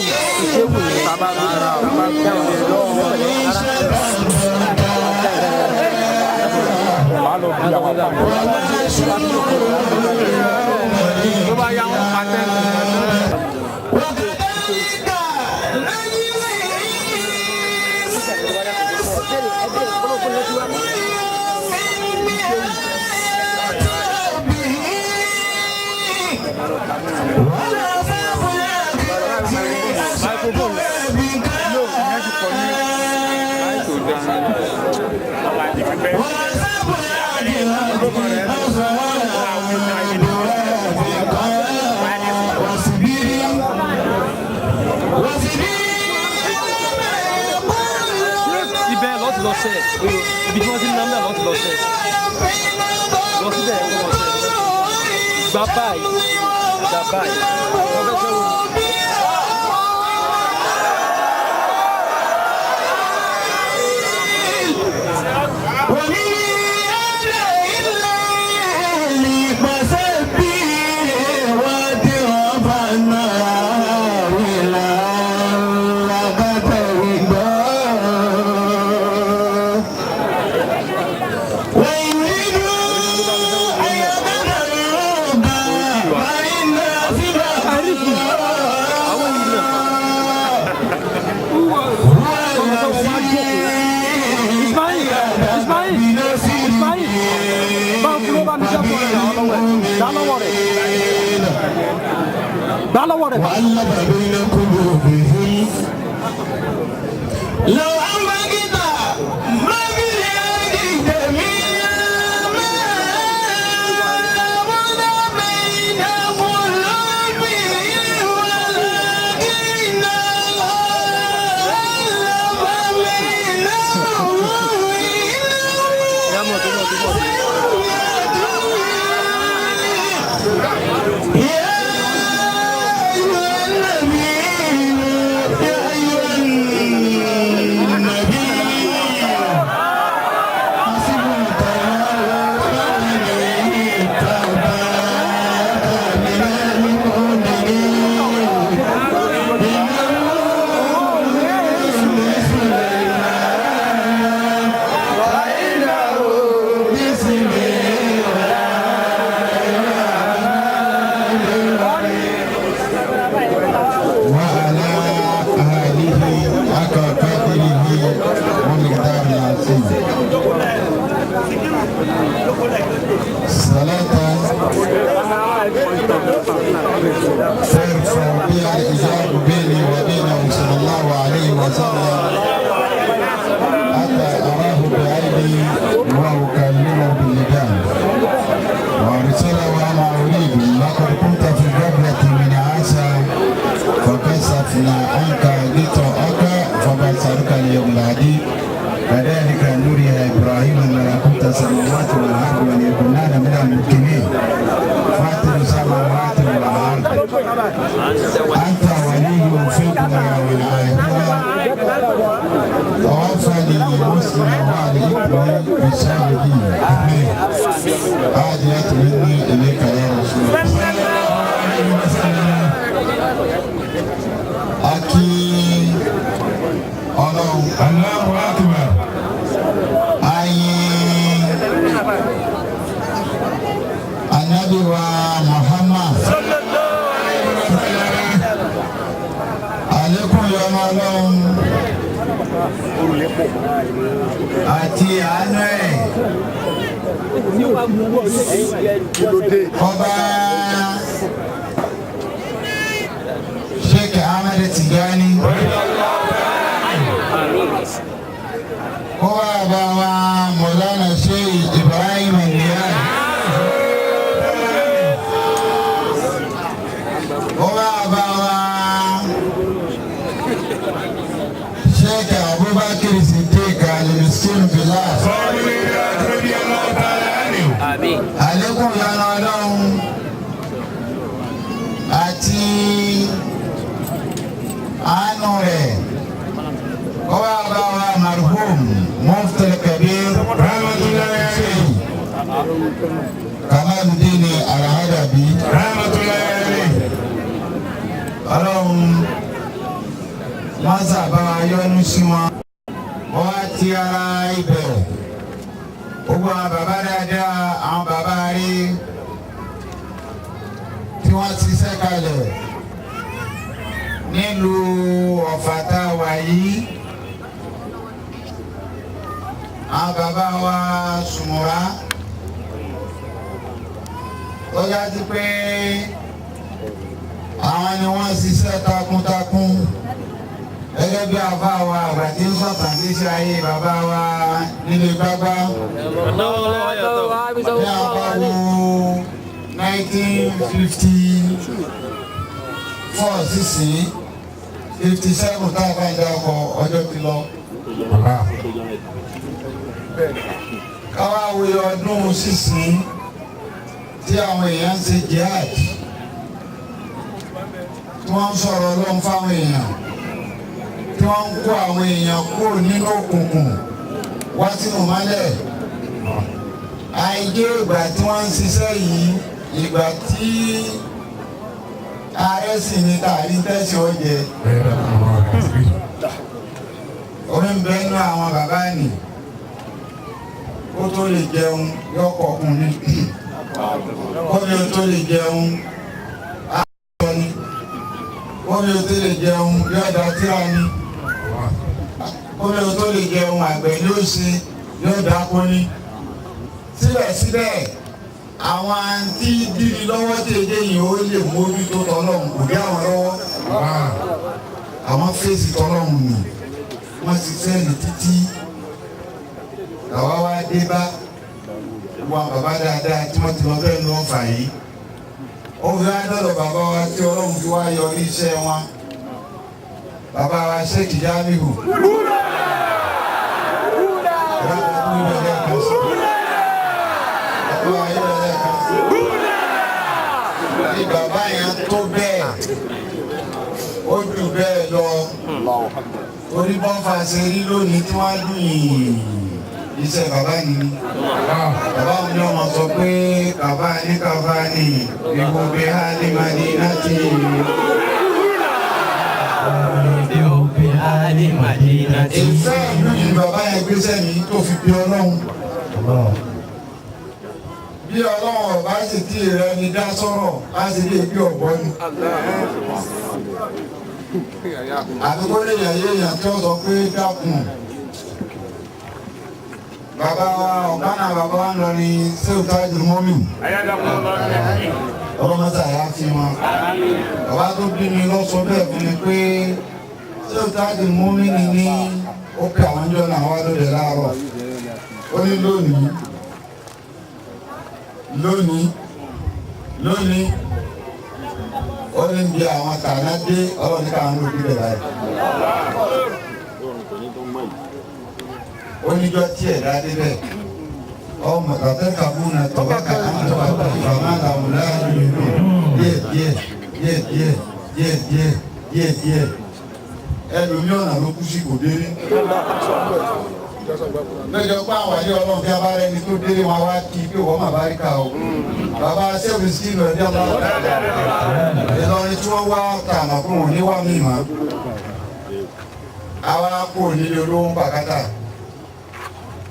Ìṣéwù ni bàbá bàbá tó bá yá wọn pàtẹ́. Ibẹ̀ lọ́ ti lọ sẹ́, ibi tí wọ́n ti ń náà lọ́ ti lọ sẹ́, lọ síbẹ̀ ẹ̀ lọ sẹ́, gbà báyìí, gbà báyìí, wọ́n fẹ́ sẹ́wọ̀n. Ismail, Ismail, Ismail, bá ń fúnlọ́ bá mi jẹ́ fún ẹ̀ dá lọ́wọ́ rẹ̀, dá lọ́wọ́ rẹ̀. وألف بين قلوبهم لو أنفقت ما في الأرض جميعا ما ألفت بين قلوبهم ولكن الله ألف بينهم. يا أيها النبي، يا أيها النبي، حسبك الله ومن اتبعك من المؤمنين. إنه سليمان وإنه بسم وعلى آله حق قدره ومقداره العظيم. صلاة ترفع بها الحجاب بيني وبينه صلى الله عليه وسلم حتى أراه بعيني وأكلمه باللسان وأرسله وأنا أريد. لقد كنت في غفلة من عسى فكشفنا عنك غطاءك فبصرك اليوم الحديد. كذلك نري إبراهيم ملكوت السماوات والأرض وليكونن من الممكنين. فاطر السماوات والأرض، أنت ولي في الدنيا والآخرة، توفني مسلما وألحقني بالصالحين. آمين. هاجرت مني إليك يا رسول الله. Akí Ọlọ́run. Allahu Akbar. Ayin Anabi wa Muhammad. Àlékún yọ́nú Ọlọ́run àti àánú ẹ̀. Ọba Sheikh Ahmed Tijani. Ó wá bá wa Mọ̀lánà Sheikh Ibrahim Niyaz. Ó wá bá wa Sheikh Abubakar Siddiq Al-Miskin Billah. Àlékún yọ́nú Ọlọ́run àti àánú rẹ̀ ó wá bá wa marhum Mufti Kabir Kamaludin Al-Adabi. Ọlọ́run Wọ́n sábà yọ́nú sí wọn. Wọ́n á ti ara ibẹ̀. Gbogbo àwọn bàbá dáadáa, àwọn bàbá rí tí wọ́n ṣiṣẹ́ kalẹ̀ nílùú Ọ̀fà tá a wà yìí. Àwọn bàbá wa Sùmùrà tó dájú pé àwọn ni wọ́n ṣiṣẹ́ takuntakun gẹ́gẹ́ bí àfa wa àgbà tí ń sọ̀tàn tí ṣe ayé bàbá wa nílé gbágbá ní àbáwo 1954 sísìn 57 tá a bá ń dákọ̀ ọjọ́ ti lọ. Káwá wo ọdún sísìn tí àwọn èèyàn ń ṣe jihad tí wọ́n ń sọ̀rọ̀ Ọlọ́run fáwọn èèyàn tí wọ́n ń kó àwọn èèyàn kúrò nínú òkùnkùn wá sínú mọ́lẹ̀. Àìjẹ́ ìgbà tí wọ́n ń ṣiṣẹ́ yìí, ìgbà tí ààrẹ sì ní tàbí tẹ̀sí ọ̀jẹ̀ omi ń bẹ nínú àwọn bàbá nì kó tó lè jẹun yọkọ̀ ọkùnrin, kómi ó tó lè jẹun àtọ ni, kómi ó tó lè jẹun yọ̀dà tíra ni, kómi ó tó lè jẹun àgbẹ̀ ni ó ṣe yọ̀dà kóni. Síbẹ̀síbẹ̀ àwọn àǹtí dídí lọ́wọ́ tí èdè yìí ó lè mójútó tọ́lọ́hún kò dé àwọn lọ́wọ́. Àwọn fèsì tọ́lọ́hún nù wọ́n ti sẹ́ni títí làwa wá dé bá wọn bàbá dáadáa tí wọ́n ti lọ bẹ́ẹ̀ lọ́ fà yìí. Ó fi wá dọ̀dọ̀ bàbá wa tí Ọlọ́run fi wá yọrí iṣẹ́ wọn, bàbá wa Sheikh Jamiu. Ní bàbá yẹn tó bẹ́ẹ̀, ó jù bẹ́ẹ̀ lọ, orí bọ́fà ṣe rí lónìí tí wọ́n á dùn yìí iṣẹ́ bàbá ni. Bàbá mi ní ọmọ sọ pé kàfá ní kàfá ní ìwò bí hálímà ní láti. Ìfẹ́ ìlú yìí bàbá yẹn gbéṣẹ́ mi tó fi bí Ọlọ́run. Bí Ọlọ́run ọba sì tí rẹ ni dá sọ̀rọ̀ á sì lè bí ọ̀gbọ́ ni. Àbí kó lè yàn yéèyàn tí ó sọ pé dákun. Bàbá wa ọ̀gánà bàbá wa ń lọ ní Sèwú Tájù Mọ́mì. Ọlọ́mọta yà fi wọn. Bàbá tó bí mi lọ sọ bẹ́ẹ̀ fún mi pé Sèwú Tájù Mọ́mì ni ní ó pè àwọn ìjọ náà wá lóde láàárọ̀. Ó ní lónìí lónìí lónìí ó ní bí àwọn tàná dé Ọlọ́run ní káwọn olùdí bẹ̀rẹ̀ báyìí. Oníjọ́ tí ẹ̀dá débẹ̀ ọmọ tàtẹ́ kàbúnà tọ́ba kà á tọ́ba kà ìfàmà làwọn láàyè nínú díẹ̀ díẹ̀ díẹ̀ díẹ̀ díẹ̀ díẹ̀ díẹ̀ díẹ̀ ẹlòmí ọ̀nà ló kú sí kò délé. Lọ́jọ́ pé àwọn àyè Ọlọ́run bí abára ẹni tó délé wọn wá kí pé wọ́n máa bá rí ká o. Bàbá sẹ́wọ̀n sí ìlú ẹ̀dí ọlọ́run Ìlọrin tí wọ́n wá tààmà fún wọn ní wá mí mọ́. Àwa kò nílé olówó ń pàkátà.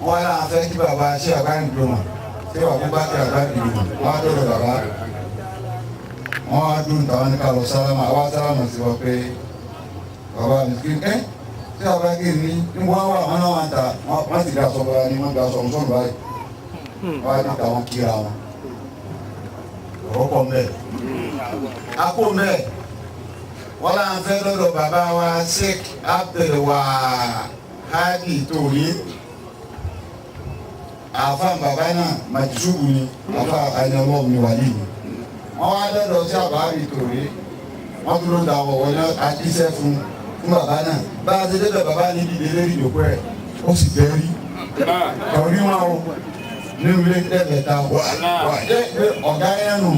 Wọ́n á fẹ́ kí bàbá ṣe àgbáyìndòmọ̀ ṣé bàbá bá kí àgbáyìndòmọ̀ wọ́n á dọ̀dọ̀ bàbá. Wọ́n á dùn táwọn ní ká lọ sálámà, àwa sálámà sí wọn pé bàbá mi kí ẹ́ tí a bá kí ni ní wọ́n wà wọ́n náà wọ́n ta wọ́n sì daṣọ bọ́ra ni wọ́n daṣọ sọ́nù báyìí wọ́n á dìtà wọn kíra wọn. Ọ̀rọ̀ pọ̀ mẹ́ akó mẹ́ wọ́n là ń fẹ́ lọ́dọ̀ bàbá wa Sheikh Abdul Wahadi Torí. Àfa bàbá náà màjúùbù ni àfa àyànwó mi wà yìí. Wọ́n wá lọ́dọ̀ sí àbárí Torí, wọ́n tún ló da ọ̀wọ́ náà àjíṣẹ́ fún fún bàbá náà. Bá a ṣe débẹ̀ bàbá ní dìde lérí ìjòkó ẹ̀ ó sì bẹ́ẹ̀ rí torí wọn o nínú ilé lẹ́ẹ̀mẹ́ta wà wà jẹ́ pé ọ̀gá yẹn nù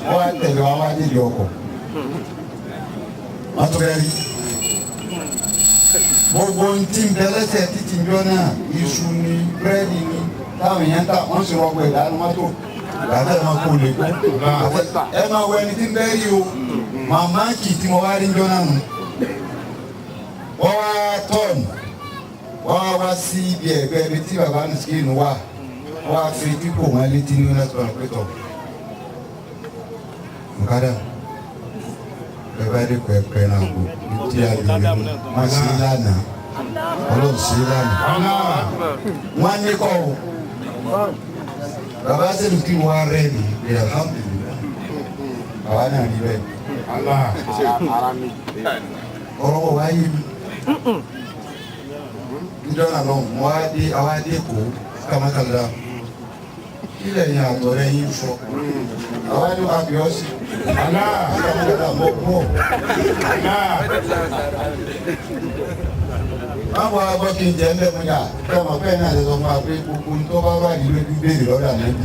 wọ́n wá tẹ̀lé wọn wá nídìí ọkọ̀ wọ́n tún bẹ́ẹ̀ rí. Gbogbo ohun tí ń bẹ lẹ́sẹ̀ títí jọ náà, iṣu ni búrẹ́dì ni táwọn èèyàn ta wọ́n sì rọgbọ ìdánù mọ́tò bàtà ẹ̀ máa kó lè kó ẹ máa wọ ẹni tí ń bẹ́ẹ̀ rí o. Màmá kì í tí mo wá rí jọ náà nù. Wọ́n wá tọ́ọ̀nù, wọ́n wá wá sí ibi ẹ̀gbẹ́ ibi tí bàbá Miskin wà, wọ́n wá fi dípò wọn létí ní ọ̀nà pétọ̀. Mùkádà bẹ́ẹ̀ bá dé pẹ́ẹ́pẹ́ náà kó ní tí a lè rí wọ́n sí lánàá, Ọlọ́run sí lánàá. Wọ́n ní kọ́ o, bàbá sẹ́nu kí wọ́n á rẹ̀ mí pé alhamdulilayi, bàbá náà rí bẹ́ẹ̀. Ọ̀rọ̀ wa yé mi níjọ́ náà lọ́hùn, mo wá dé, àwa dé kó kàmákàlá ilẹ̀ yẹn àtọ̀rẹ́ yín sọ àwa ní abiyọ́sí kàmákàlá mọ́ pọ̀. Báwo a gbọ́ kí n jẹ́ ńbẹ́ mu yà kí ọmọ pẹ́ náà ṣe sọ fún wa pé gbogbo ń tó bá wà ní lójú béèrè lọ́dọ̀ ànábì.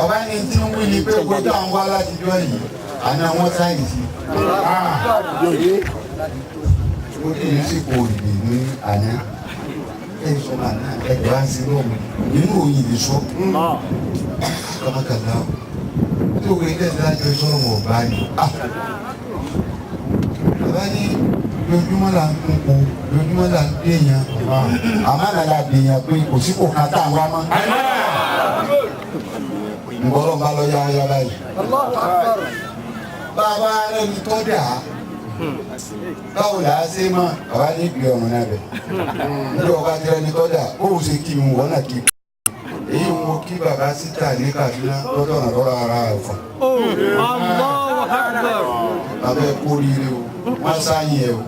Ọba ní tí ń wí ni pé gbogbo táwọn wá láti jọ yìí àná wọn sáyẹ̀nsì. Ó ní sì kò lè ní àná ẹ sọ ma náà ẹ gbà ń sin lọ́wọ́ nínú òyìn lè sọ. Kọ́mọkànlá tí òwe ilé ẹ̀sìn láti fi sọ̀rọ̀ wọ̀ báyìí. Bàbá ní lójúmọ́ là ń kún kó, lójúmọ́ là ń déyàn, àmọ́ àlàlà déyàn pé kò sí kò kan tá à ń wá mọ́. Nbọ́lọ́ bá lọ yára yára yìí. Bàbá rẹ̀ ni tọ́ dà á. Báwo là á ṣe mọ́? Bàbá ní ìgbé ọ̀run náà bẹ̀. Níjọ́ ọba tí rẹ̀ ni tọ́ dà, bóun ṣe kí mi wọ́n náà kí. Èyí ń wo kí bàbá síta ní Kaduna lọ́dọ̀ ọ̀nà lọ́rọ̀ ara ọ̀fà. Allahu Akbar. Bàbá ẹ kú oríire o, wọ́n sáyìn ẹ o.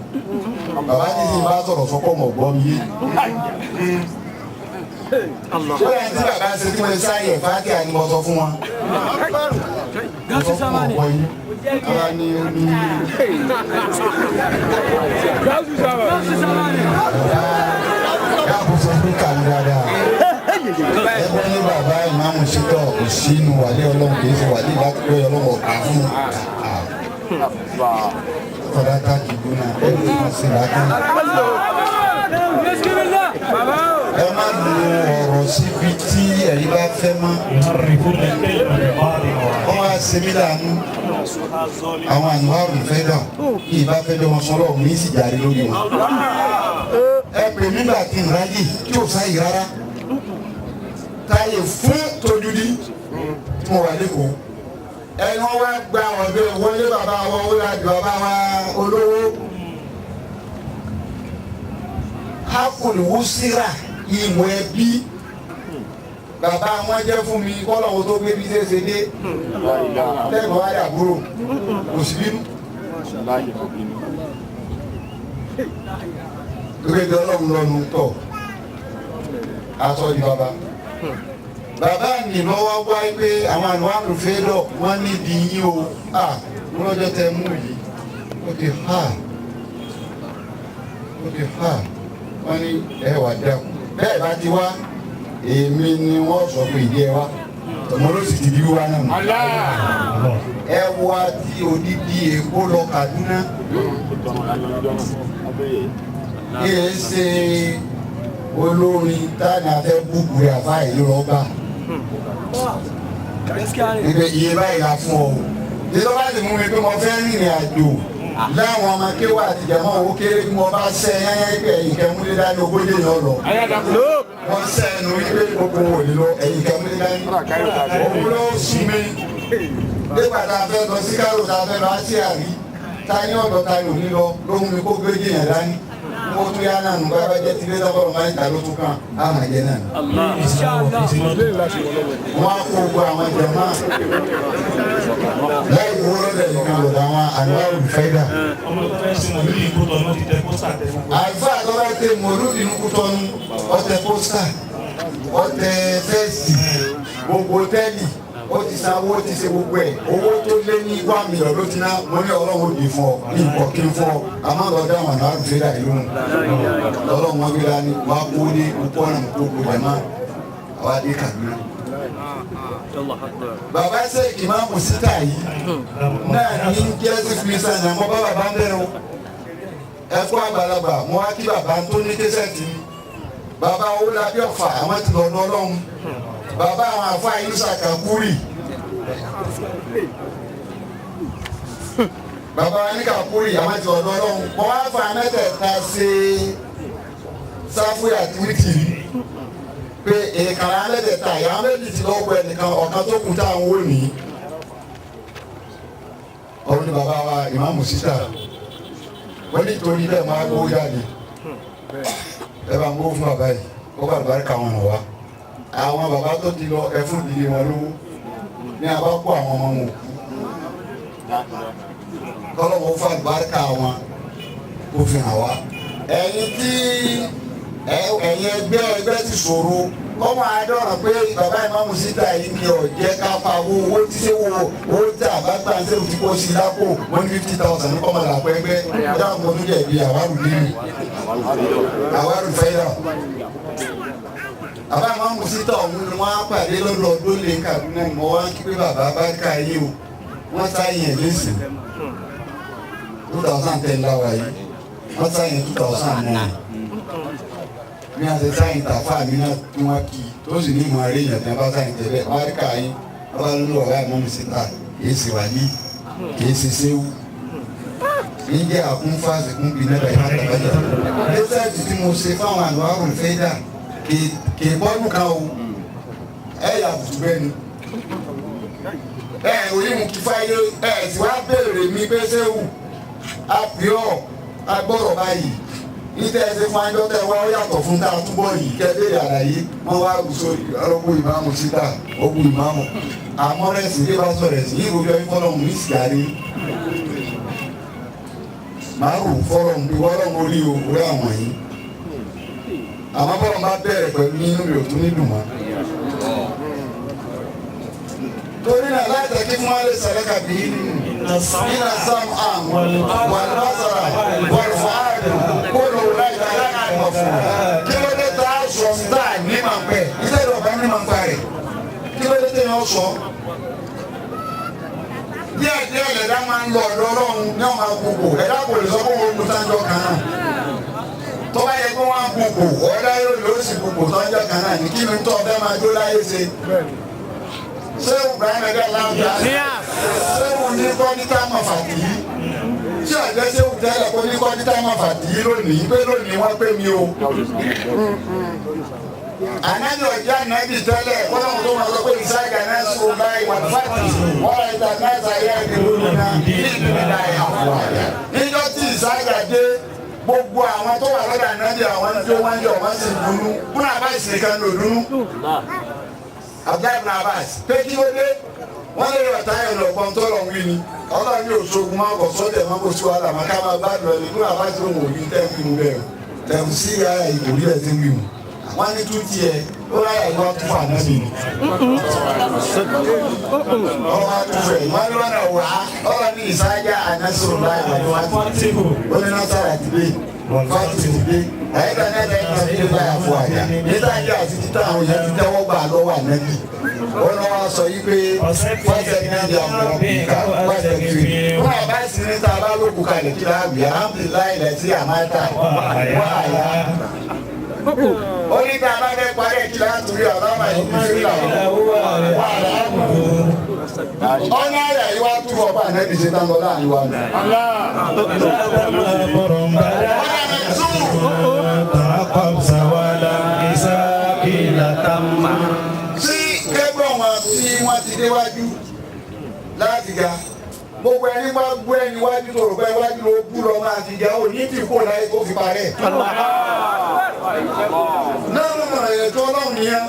Bàbá ní sì bá sọ̀rọ̀ sọ́kọ̀ mọ̀ gbọ́ mi yé. Ṣé ẹni tí bàbá ṣe tí mo ṣe sáyìn ẹ̀ fátíà ni mo sọ fún wọn? Mo sọ fún ọ̀pọ̀ yín. Bàbá ní ó ní. Káàbọ̀ sọ pé kàmú dáadáa. Ẹgbẹ́ ní bàbá ìmáàmù ṣètò kò sínú wàlé Ọlọ́run, kì í ṣe wàlé láti pé Ọlọ́run ọ̀gá fún un. Fọdá ká kìlú náà, ẹ ní ìmọ̀ sí làákàn. Ẹ má lu ọ̀rọ̀ síbi tí ẹ̀yin bá fẹ́ mọ́. Wọ́n wá ṣe mí láàánú. Àwọn àníwárù fẹ́ dà kí ìbá fẹ́ jọ wọn sọ́lọ́ mi sì jàre lórí wọn. Ẹ pè mí gbà kí n ráyè tí ò sáyè rárá. Táyè fún tojúdí tí mo wà lẹ́kọ̀ọ́. Ẹni wọ́n wá gba ọ̀dọ́ ìwọlé bàbá wọn ó lájú bàbá wa olówó. Hakùnwúsírà ìmọ̀ ẹbí bàbá wọn jẹ́ fún mi kọ́lọ́hún tó gbé bí ṣe dé lẹ́gbọ̀n wá dàbúrò kò sí bínú. Lókè tí Ọlọ́run lọ́nu tọ̀ aṣọ di bàbá. Bàbá mi lọ́wọ́ wá pé àwọn àlùwárù fẹ́ lọ wọ́n níbi yín o. Wọ́n lọ́jọ́ tẹ mú yìí. Ó ti hà. Ó ti hà. Wọ́n ní ẹ wà dákú. Bẹ́ẹ̀ bá ti wá, èmi ni wọ́n sọ pé ìdí ẹ wá. Mo ló sì ti di wíwá náà. Ẹ wá tí odidi Èkó lọ Kaduna. Kí ẹ ṣe olórin táni afẹ́ búburú rẹ̀ àfa ìlú rọ́bà. Ibẹ̀ iye báyìí la fún ọ. Ìjọba bá ti mú mi pé mo fẹ́ rìnrìn àjò láwọn ọmọ kéwà àti ìjàmọ́ owó kéré bí mo bá ṣẹ́ yányá pé ẹ̀yìn kẹmúlé dání ogójì yẹn lọ. Wọ́n ṣẹ́ ẹnu wípé gbogbo wò lè lọ ẹ̀yìn kẹmúlé dání. Òun ló sùn mí. Nígbà tá a fẹ́ lọ sí Kárò tá a fẹ́ lọ Ásíà rí, ta ní ọ̀dọ̀ ta ní òní lọ ló mú mi kó gbéjì yẹn dání. Mo tún yá náà nù bá bá jẹ́ tilé sábà máa ń ta ló tún kàn á máa jẹ náà. Wọ́n á kó gbogbo àwọn jẹ̀mọ́ láì wúrọ́ lọ́dẹ̀ yìí kan lọ́dọ̀ àwọn àlọ́ olùfẹ́dà. Àlùfáà tó bá tẹ mòlúdì ní Kútọ́nù, ọtẹ pósítà, ọtẹ fẹ́ẹ̀sì, gbogbo tẹ́lì, ó ti sanwó, ó ti ṣe gbogbo ẹ̀. Owó tó lé ní 1 million ló ti ná. Mo ní Ọlọ́run ó di fún ọ, ní nǹkan kí n fún ọ. Àmọ́ lọ́dọ̀ àwọn àlọ́ olùfẹ́dà yìí lóhùn. Ọlọ́run wọn gbéra ní wàá kó ní kókó ọ̀nà kókó jẹ̀mọ́ àwa dé Kaduna. Bàbá sèkì máa mú síta yìí náà ní Jésù Kristi àná mo bá bàbá ń bẹ̀rẹ̀ o. Ẹ kú àgbàlagbà, mo wá kí bàbá tó ní késẹ̀tì mi. Bàbá Owólabí Ọ̀fà àwọn ti lọ́dọ̀ Ọlọ́run. Bàbá àwọn àfa Yusa Kakuri. Bàbá wa ní Kàkúrì àwọn ti ọ̀dọ́ Ọlọ́run wọ́n wá fa mẹ́tẹ̀ẹ̀ta ṣe sáfù àti wítìrì pé èèkàrà mẹ́tẹ̀ẹ̀ta ìyá méjì ti lọ́pọ̀ ẹnìkan ọ̀kan tó kù tá à ń wò ní. Ọ̀run ni bàbá wa ìmáàmù sísà wọ́n ní torí bẹ́ẹ̀ máa gbówó jáde ẹ bá ń gbówó fún bàbá yìí ó bá àlùbáríkà wọn ràn wá. Àwọn bàbá tó ti lọ ẹ fún ìdílé wọn lówó ní a bá kó àwọn ọmọ wọn kọlọ́wọ́ fún àlùbáríkà wọn kó fi hàn wá. Ẹ̀yin tí ẹ̀yin ẹgbẹ́ ẹgbẹ́ ti ṣòro kọ́mọ adọ́ràn pé bàbá ìmáàmù síta yìí ni ọ̀jẹ́ ká pa owó owó tí ṣé wo owó tí àbá gbà ń sẹ́wọ̀n tí kò sí lápò 150,000 ní kọ́mọ làpọ̀ ẹgbẹ́ ọjà àwọn ọmọdé jẹ̀bi àwárù nínú àwárù fẹ́ràn. Bàbá ìmáàmù síta ọ̀hún ni wọ́n á pàdé lọ́dọọdún lè Kaduna ni wọ́n wá ń kí pé bàbá bá ká yé o wọ́n sáyẹn ẹ̀ lẹ́sìn 2010 láwa yìí wọ́n sáyẹn 2009 bí wọ́n ṣe sáyìn tàfà mí náà tí wọ́n kì í tó sì ní ìmọ̀ àríyàn tí wọ́n bá sáyìn tẹ̀lé wọ́n á rí ká yín wọ́n bá lórí ọ̀rá ìmọ̀ mi síta kìí ṣe wà ní kìí ṣe séwú kìí jẹ́ àkún fáàsì kún bí náírà ìfá tàbájà lẹ́sẹ̀tì tí mo ṣe fáwọn àlọ́ àrùn fẹ́dà kìí bọ́dún kan o ẹ̀ yà bùtù bẹ́ẹ̀ ni ẹ̀ orí mu kí fáyé ẹ̀ tí wàá béèrè mi pé séwù àpìọ́ agbọ́rọ̀ báyìí níta ẹsẹ fún ajọ tẹ wá ó yàtọ̀ fún tá a túbọ̀ yìí kẹ béèrè àlàyé wọn wá rú sórí ọlọ́gbó ìmáàmù síta ogun ìmáàmù àmọ́ rẹ̀ sì bí bá sọ̀rọ̀ ẹ̀sìn yìí rojọ́ yín fọlọ́mù ní sìgárí màá rò fọlọ́mù bí wọ́lọ́mù orí o orí àwọn yìí àmọ́ bọ́lọ̀ bá bẹ̀rẹ̀ pẹ̀lú inú mi ò tún ní dùn mọ́. Torí náà láti kí fún wa lè sọ̀rọ̀ kàbí nínú sam am wàlúwàsàrà wàlúfàádù kóló láìka láìka fún kí ló dé tá a sọ tá a ní màá pẹ́ iṣẹ́ ìdọ̀bà ní màá pa rẹ̀ kí ló dé tẹ̀ yẹn sọ. Díẹ̀ díẹ̀ lẹ̀dá máa ń lọ ọ̀dọ̀ Ọlọ́run ní ọmọ àkókò ẹ̀dá kò lè sọ fún wọn kó sáńjọ kan náà tọ́ba yẹ kó wọ́n kókò ọ̀dá yóò lọ sí kókò sáńjọ kan náà ní kí ni tó ọbẹ̀ máa jó láyé ṣe. Sẹ́wù Ibrahim ẹ̀dá láwùjá sẹ́wù ní kọ́ńtà máa fàtí tí àjẹ́ sẹ́wù tẹ́lẹ̀ kó ní kọ́ńtà máa fàtí lónìí pé lónìí wọ́n pè mí o. Ànábì ọ̀jẹ́ ànábì tẹ́lẹ̀ kọ́lọ́mù tó máa sọ pé ìsáyà náà sọ báyìí wà fàtí wọ́n rà ìta náà sàyà ìdìbò náà ní ìdílé náà yà wà. Níjọ́ tí ìsáyà dé gbogbo àwọn tó wà lọ́dọ̀ ànábì àwọn ń jó wọ́n yọ̀ wọ́n sì ń dunú múnà bá ìsìnkan lò dúnú. Abdullahi ibn Abbas pé kí ló dé wọ́n lè rọ̀ táyà lọ́gbọ́n tó lọ wí ni Ọlọ́run yóò ṣogun máa kọ̀ sọ́tẹ̀ máa kó sí wàhálà máa ká máa gbádùn ẹni múnà bá ti lóun òbí tẹ́ ń wí mu bẹ́ẹ̀ tẹ̀kù sí ara ìkò rí ẹ̀ ti ń wí mu wọ́n ní tún tiẹ̀ ó ráyà ìwà tún fà náà mi ni ọwọ́ àtúfẹ̀ wọ́n ní wọ́n náà wà á ọlọ́ ní ìsájà ànásòrò láì wà ní wọ́n ti ó ní násàrà ti dé fati ti dé àyíká náà lẹ́yìn náà fi báyà fún àyà níta yìí àti títà àwọn èèyàn ti tẹ́wọ́ gbà lọ́wọ́ ànábì wọ́n náà wá sọ yìí pé fásitì náà di àwọn ọ̀bìnkà fásitì kiri wọ́n àbá sí níta bá lóko kalẹ̀ kí láàbì alhamdulilayi lẹ́tí àmàtà wọ́n àyà ó ní tá a bá fẹ́ parí ẹ̀ kí láàtúrí àbámà yìí fi làwọn wà láàbù ọ̀nà àyà yìí wá túbọ̀ bá ànábì ṣe tán lọ láàrin wa nù. Tí kẹ́gbọ́n wọn tí wọ́n ti déwájú láti ga gbogbo ẹni bá gbọ́ ẹni wájú tó rò pé wájú ló bú lọ máa fi ga ó ní tí kò láyé kó fi parẹ́. Náà mo mọ̀ ẹ̀tọ́ Ọlọ́run nìyẹn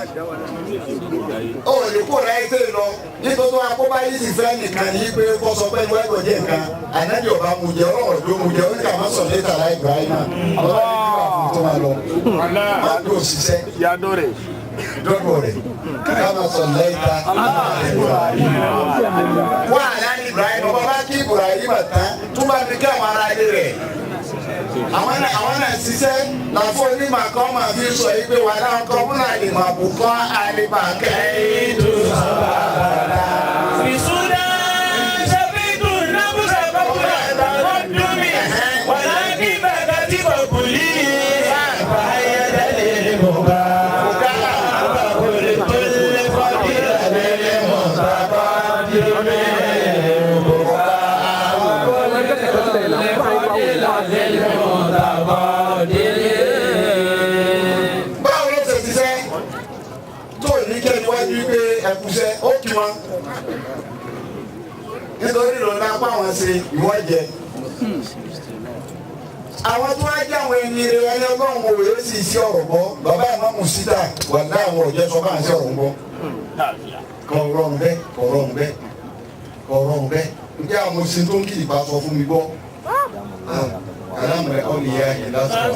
ó lè kó láyé tẹ́ lọ nítorí tó akóbá yìí sì fẹ́ nìkan ní pé kó sọ pé ìwé ẹ̀kọ́ jẹ́ nǹkan ànábì ọba mu jẹ ọlọ́run ló mu jẹ ó ní ká má sọ létà láì Ibrahim ọlọ́run ní kí wàá fún tó máa lọ má lò ṣiṣẹ́ dọ́dọ̀ rẹ̀ ká má sọ létà wà á láni Ibrahim ọba bá kí Ibrahim tán tó bá fi kí àwọn ará ilé rẹ̀ àwọn náà ṣiṣẹ́ làfọ onímọ̀ kan máa fi sọ yìí pé wà láwọn kan múnà lè máa bù kọ́ àlebà kẹ́hìndù sábàbàlà. yọ̀ǹda pa àwọn ṣe ìwọ jẹ. Àwọn tó wá jẹ́ àwọn ẹni rẹ ẹni ọlọ́run òwe ó sì sí ọ̀rọ̀ gbọ́. Bàbá ìmọ̀mù síta wà láwọn ọ̀jẹ́ sọ máa ń sí ọ̀rọ̀ gbọ́. Kò rọrùn bẹ́ẹ̀, kò rọrùn bẹ́ẹ̀, kò rọrùn bẹ́ẹ̀. Ǹjẹ́ àwọn oṣù tó ń kí ìbá sọ fún mi gbọ́? Alámùrẹ̀ ọ̀lìyá yìí lásìkò.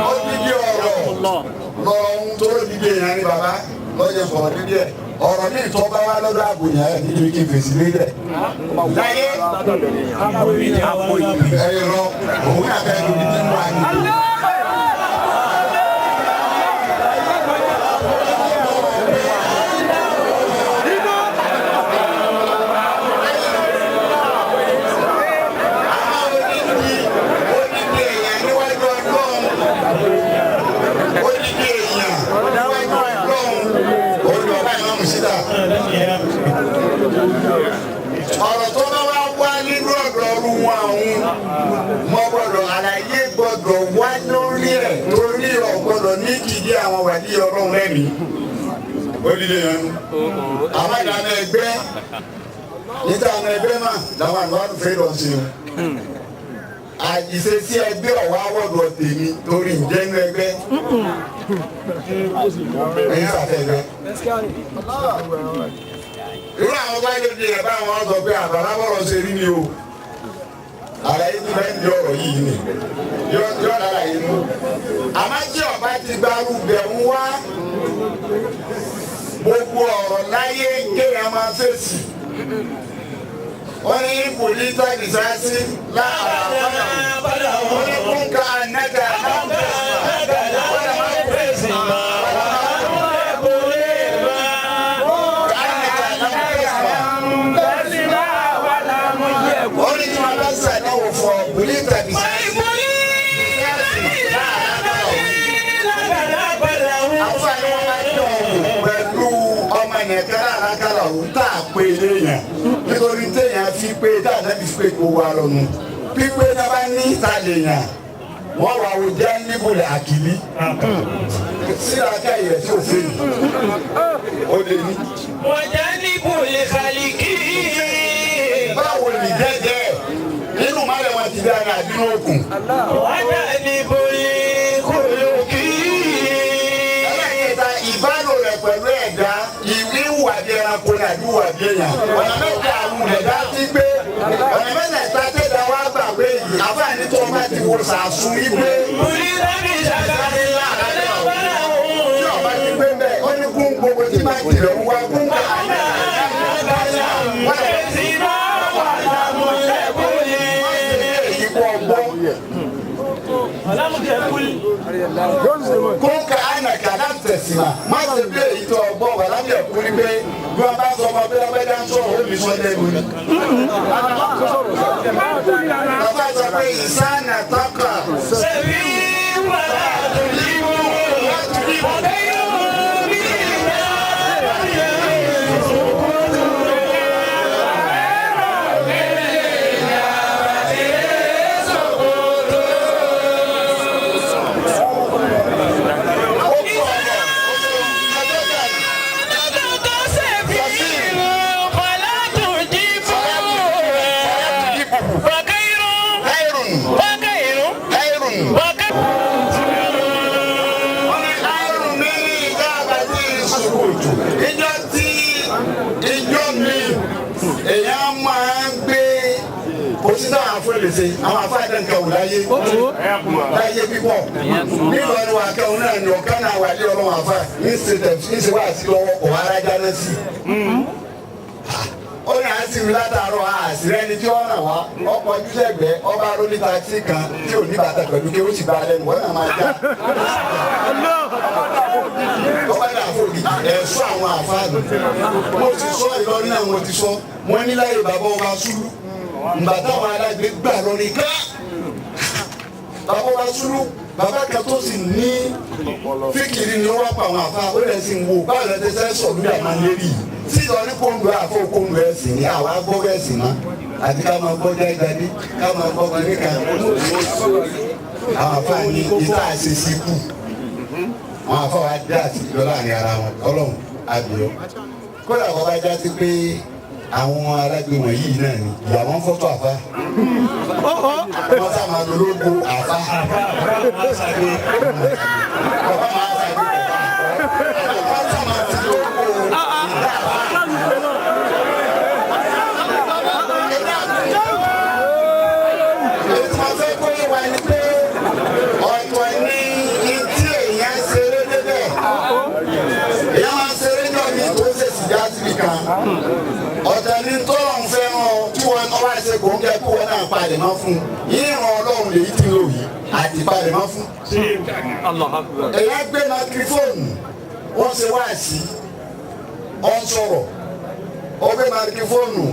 Ó dídí ọ̀rọ̀ lọ́rọ̀ ohun tó dídí èèyàn ní bàbá lọ́jọ́ sọ̀rọ̀ dídí ẹ̀. Ọ̀rọ̀ ní ìtọ́ bá wá lọ́dọ̀ àgùnyàn ẹ̀ níbi kí n fèsì lédè. Láyé ẹ̀rọ òun àbẹ̀ lòdì tí ń wá ní. Àwọn odidi èèyàn níwájú Ọlọ́run, odidi èèyàn níwájú Ọlọ́run, òun ni bàbá ìmáàmù síta. Ọ̀rọ̀ tó bá wá wá nínú ọ̀dọ̀ ọ̀rù wọn àwọn mọ gbọ́dọ̀ àlàyé gbọ́dọ̀ wá lórí ẹ̀ torí ọ̀ gbọ́dọ̀ ní kìdí àwọn wàlí Ọlọ́run lẹ́mìí. Odidi èèyàn nu. Àwọn ìlànà ẹgbẹ́ níta àwọn ẹgbẹ́ mà làwọn àlọ́ àdùfẹ́ lọ sí o. Àìṣesí ẹgbẹ́ ọ̀wá wọ̀dọ̀ tèmi torí ìjẹ́nu ẹgbẹ́. Ẹ̀yin sàfẹ́ ẹgbẹ́. Irú àwọn bá lè di ẹ̀ báwọn sọ pé àbàlá bọ̀rọ̀ ṣe rí ni o. Àlàyé ti bẹ́ẹ̀ di ọ̀rọ̀ yìí ni. Yọ lára yìí nú. Àmọ́ tí ọba ti gbarú bẹ̀ ń wá gbogbo ọ̀rọ̀ láyé kéèyàn máa fèsì. Wọ́n ní ìbòlítà ìsáàsì láàárọ̀ wọ́n ní kúńkà ànága wọ́n ní tí wọ́n bá sàdáwò fún ọ bòlítà ìsáàsì àwọn àni wọn máa ń dán wò pẹ̀lú ọmọ nìkan lárakàlà òun tá a pé léèyàn nítorí téèyàn fi pé dáadáa fi pé kó wa lọ́nu pípé náà bá ní ìta lèèyàn wọ́n wà wò jẹ́ níbulẹ̀ àkìlí síra ká ìrẹ̀ tí ò fẹ́ yìí ó lè ní. Báwo ni jẹ́jẹ́ nínú mọ́lẹ̀ wọn ti dára àbínú òkun. Ẹlẹ́kẹta ìbálò rẹ̀ pẹ̀lú ẹ̀dá ìwé ìwà bí ẹranko ní àbí ìwà bí èèyàn. Ọ̀nà mẹ́ta àwọn ẹ̀dá ti gbé. Ọ̀nà mẹ́ta tẹ̀dá wá gbà pé yìí. Àfààní tó ọba ti wo sàásùn wípé. Tí ọba ti gbé bẹ́ẹ̀, ó ní kún gbogbo tí máa jìnlẹ̀ ń wá kún ká. Kó ka ànà kàdá tẹ̀síma má ṣe bí èyí tó ọgbọ́n wà lábẹ́ ẹ̀kú ni pé bí wọ́n bá sọ ọmọ bí wọ́n bá dá ń sọ̀rọ̀ ó lè sọ lẹ́nu ni. Bàbá sọ pé ìsáànà tọ́kà. Káírùn. Káírùn. Wọ́n ní káírùn mi ní ìgbà àbájí ìṣòkòtò. Ìjọ tí ìjọ mi èèyàn máa ń gbé kò sí táwọn afọlẹsẹ àwọn afáàdé nǹkan wò láyé láyé pípọ̀ nílọrin wà kẹwọn náà ní ọ̀kan náà wà lé ọlọ́run àfa ń ṣe tẹ̀ ń ṣe wá sí lọ́wọ́ kò wá rájá náà sí. Ó ní àti ìlú látàárọ̀ àṣírí ẹni tí ó ràn wá ọkọ̀ ojúṣẹ̀gbẹ́ ọba lóní takisí kan tí ò ní bàtà pẹ̀lú kí ó sì bá a lẹ́nu wọ́n náà máa já. Ọba ní àfọ̀gì ẹ̀ṣọ́ àwọn àfáàdù mo ti sọ Ìlọrin náà mo ti sọ wọ́n ní láyé bàbá ọba Sùlù ǹgbà táwọn alágbé gbà lórí ká bàbá ọba Sùlù bàbá kan tó sì ní fíkìrì ni wọ́n pa àwọn àfa ó lẹ̀ sí ń wo báwo lẹ ti sẹ́ sọ̀ lórí àwọn lérí yìí Tí Ìlọrin kóńdó àfọ kóńdó ẹ̀sìn ni àwa gbọ́ ẹ̀sìn mọ́ àti ká máa gbọ́ jáde ká máa gbọ́ kìnìún kan. Àwọn afáàní ìta àṣeṣe kù. Àwọn afáwa dá àtijọ́ láàrin ara wọn ọlọ́run àbíọ́. Kódà wọ́n bá já sí pé àwọn alágbe wọ̀nyí náà ni ìyàwó ń fọ́tò àfa. Wọ́n sá máa lo lógo àfa. Bàbá máa ṣàgbé bàbá. Wọ́n sá máa fi lógo ìdá àfa. Èyí tí wọ́n fẹ́ kó yé wa ni pé ọ̀tọ̀ ni etí èèyàn ṣeré débẹ̀. Èèyàn máa ń ṣeré náà ní tó ṣe sìgá síbi kan. Ọ̀tọ̀ ni tọ́lọ̀ ń fẹ́ràn ọ tí wọ́n wá ṣe kò ń kẹ́ kó wọ́n náà palẹ̀ mọ́ fún un. Yíyan ọlọ́run lèyí tí ń lò yìí àti palẹ̀ mọ́ fún. Èèyàn gbé makirifóònù wọ́n ṣe wáàsí ọ̀ ń sọ̀rọ̀ ó gbé makirifóònù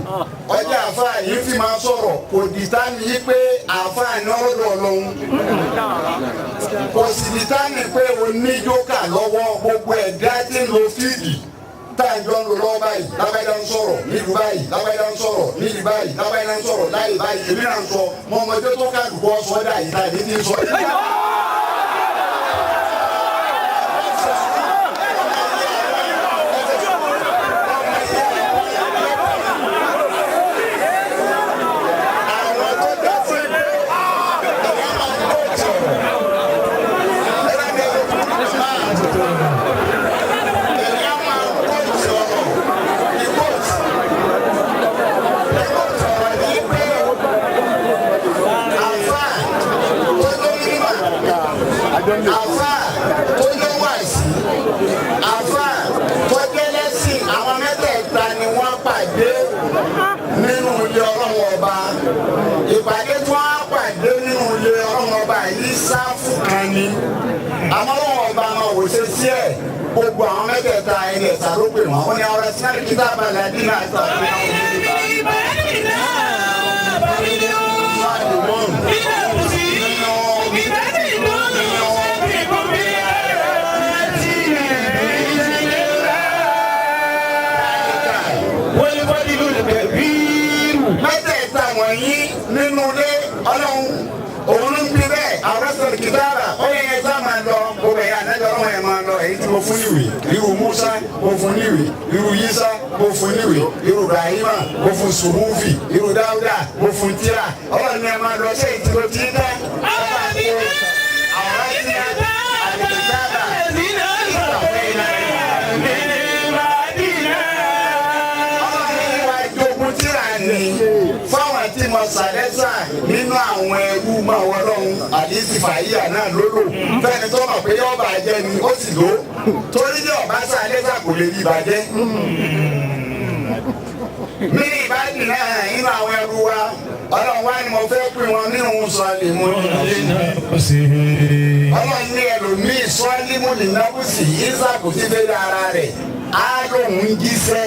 ọjà àfáà yìí fi máa sọ̀rọ̀ kò dìtá ní pé àfáà ní ọlọ́dọ̀ ọlọ́run kò sì dìtá ní pé oníjókà lọ́wọ́ gbogbo ẹ̀dá tí ń lo fíìdì tá à ń jọ ń lò lọ́wọ́ báyìí lábáyá ń sọ̀rọ̀ nílùú báyìí lábáyá ń sọ̀rọ̀ nílùú báyìí lábáyá ń sọ̀rọ̀ láyé báyìí èmi náà ń sọ mọ ọmọdé tó kálukú ọ̀sọ́dà yìí tá èmi ti ń sọ yìí. Àwọn tó dá sí ẹ̀yà máa ń kó sọ̀rọ̀. Ẹ̀rọ mi ò kú máa ẹ̀yà máa ń kó sọ̀rọ̀. Ìkóòtù ìkóòtù ọ̀rọ̀ yìí pé àfà tó ló mímọ̀, àfà tó ló wàsí, àfà tó jẹ́lẹ́sìn, àwọn mẹ́tẹ̀ẹ̀ta ni wọ́n pàdé nínú ilé ọlọ́run ọba. Ìpàdé tí wọ́n á pàdé nínú ilé ọlọ́run ọba yìí sáfù kan ni àmọ́ ọlọ́run ọba máa wò ṣe sí ẹ̀ gbogbo àwọn mẹ́tẹ̀ẹ̀ta ẹni ẹ̀sà ló pè wọ́n ó ní ọ̀rẹ́ sinari kíta balẹ̀ adínà àti àwọn mẹ́tẹ̀ẹ̀ta wọ̀nyí nínú ilé ọlọ́run òun ló ń bí bẹ́ẹ̀ àrẹ́sọ̀rọ̀ kìtàrà ó yẹ ẹ sá máa lọ gbogbo ẹ̀yà àdájọ́ ọlọ́run ẹ̀ máa lọ èyí tí mo fún níwèé irú Musa mo fún níwèé irú Yisa mo fún níwèé irú Ibrahima mo fún Suhufi irú Dáúdà mo fún tíra ọlọ́run ni ẹ máa lọ ṣé èyí tí mo ti ń dá ẹ máa kó àwọn tí a àlùkìtàrà ọlọ́run wá jogun tíra ni fáwọn tí mo sàlẹ́sà nínú àwọn ẹrú máa wọ lọ́hùn àdìsí fàyíyà náà lólò fẹ́ni tó mọ̀ pé yọ̀ọ́ bàjẹ́ ni ó sì lò ó torí ní ọ̀bá sàlẹ́sà kò lè rí ìbàjẹ́. Mí ìbádìí náà nínú àwọn ẹrú wa ọlọ́run wá ni mo fẹ́ pín wọn nínú sọ́ọ̀lì mú ní ọlọ́run ní ẹlòmíì sọ́ọ̀lì mú ní nábùsì yíṣà kò sí fẹ́ ara rẹ̀ á lóun jíṣẹ́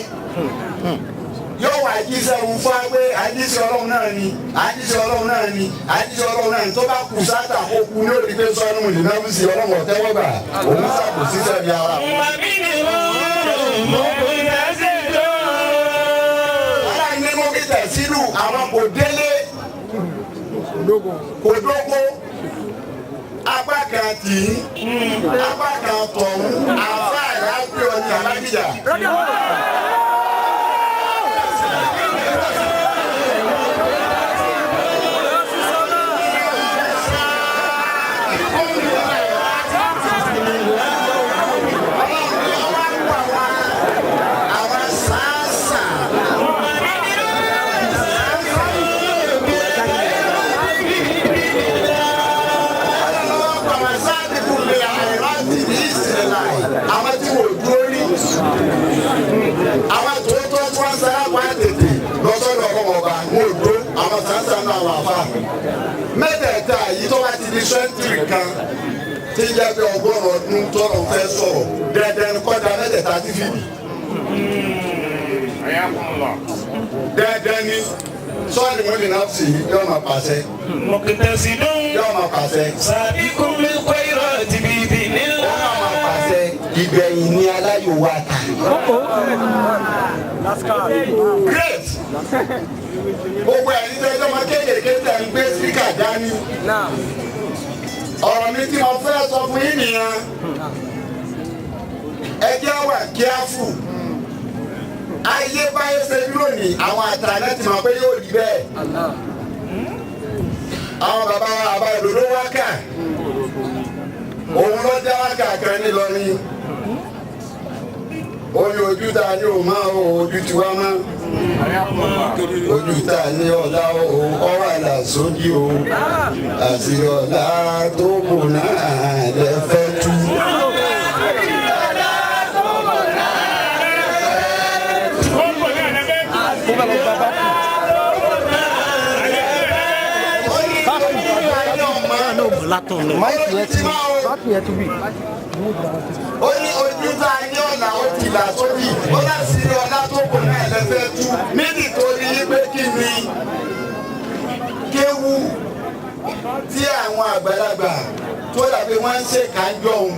yóò wá jíṣẹ́ òun fún wa pé àjíṣẹ́ ọlọ́run náà ni àjíṣẹ́ ọlọ́run náà ni àjíṣẹ́ ọlọ́run náà ni tó bá kù sáta kó kú ní òdi pé sọ́ọ́nù ní nábùsì ọlọ́run ọ̀tẹ́wọ́gbà òun sàkó síṣẹ́ bí ara. Aláìní ní mo fi tẹ̀ sínú àwọn kò délé kò dóko apá kan tì í apá kan tọ̀hún àfa ìrápẹ́ ọjà alágídà. Àwọn sáàsà. Àwọn tí wò dúró rí àwọn tó tó tí wọ́n sára pa tètè lọ́sọ̀dọ̀ ọlọ́wọ́ ọba wọn ò dúró àwọn sáńsá náà wà fà mẹ́tẹ̀ẹ̀ta yìí tó bá ti di sẹ́ńtírì kan tí ń jẹ́ pé ọgọ́rùn ọdún tọ́lọ̀ fẹ́ sọ̀rọ̀ dandan kọ́da mẹ́tẹ̀ẹ̀ta ti fìdí dandan ni sọ́ọ̀lì mọ́lì náà sì yóò máa pàṣẹ مقتصد yóò máa pàṣẹ سابق بالخيرات بإذن ó الله máa máa pàṣẹ ìgbẹ̀yìn ní aláyò wa ta. Great. Gbogbo ẹ̀yin tẹ́ ẹjọ́ máa kéékèèké tẹ̀ ń gbé speaker dání. Ọ̀rọ̀ mi tí mo fẹ́ sọ fún yín nìyẹn. Ẹ jẹ́ wà careful. Ayé báyé ṣe dúró ní àwọn àtàlẹ́ ti mọ̀ pé yóò rí bẹ́ẹ̀. Àwọn bàbá wa àbá ìdòdó wákà. Òun ló já wákà kan nílọrin. Ó ní ojú tá a ní òun máa o, ojú tiwa mọ́. Ojú tá a ní ọ̀la o, ọwọ́ àlà sódì o. Àṣírí ọ̀la tó bò náà lẹ fẹ́ tú. Mo fẹ́ lọ gba báàkì. Máìkì yẹn ti báàkì yẹn ti wí. Ó ní ojú tá a ní ọ̀la ó ti là sódì. Ó láṣìírí ọ̀la tó bò náà lẹ fẹ́ tú. Nítorí pé kí ni kéwú tí àwọn àgbàlagbà tó dàbí wọ́n ń ṣe kánjọ́ òun.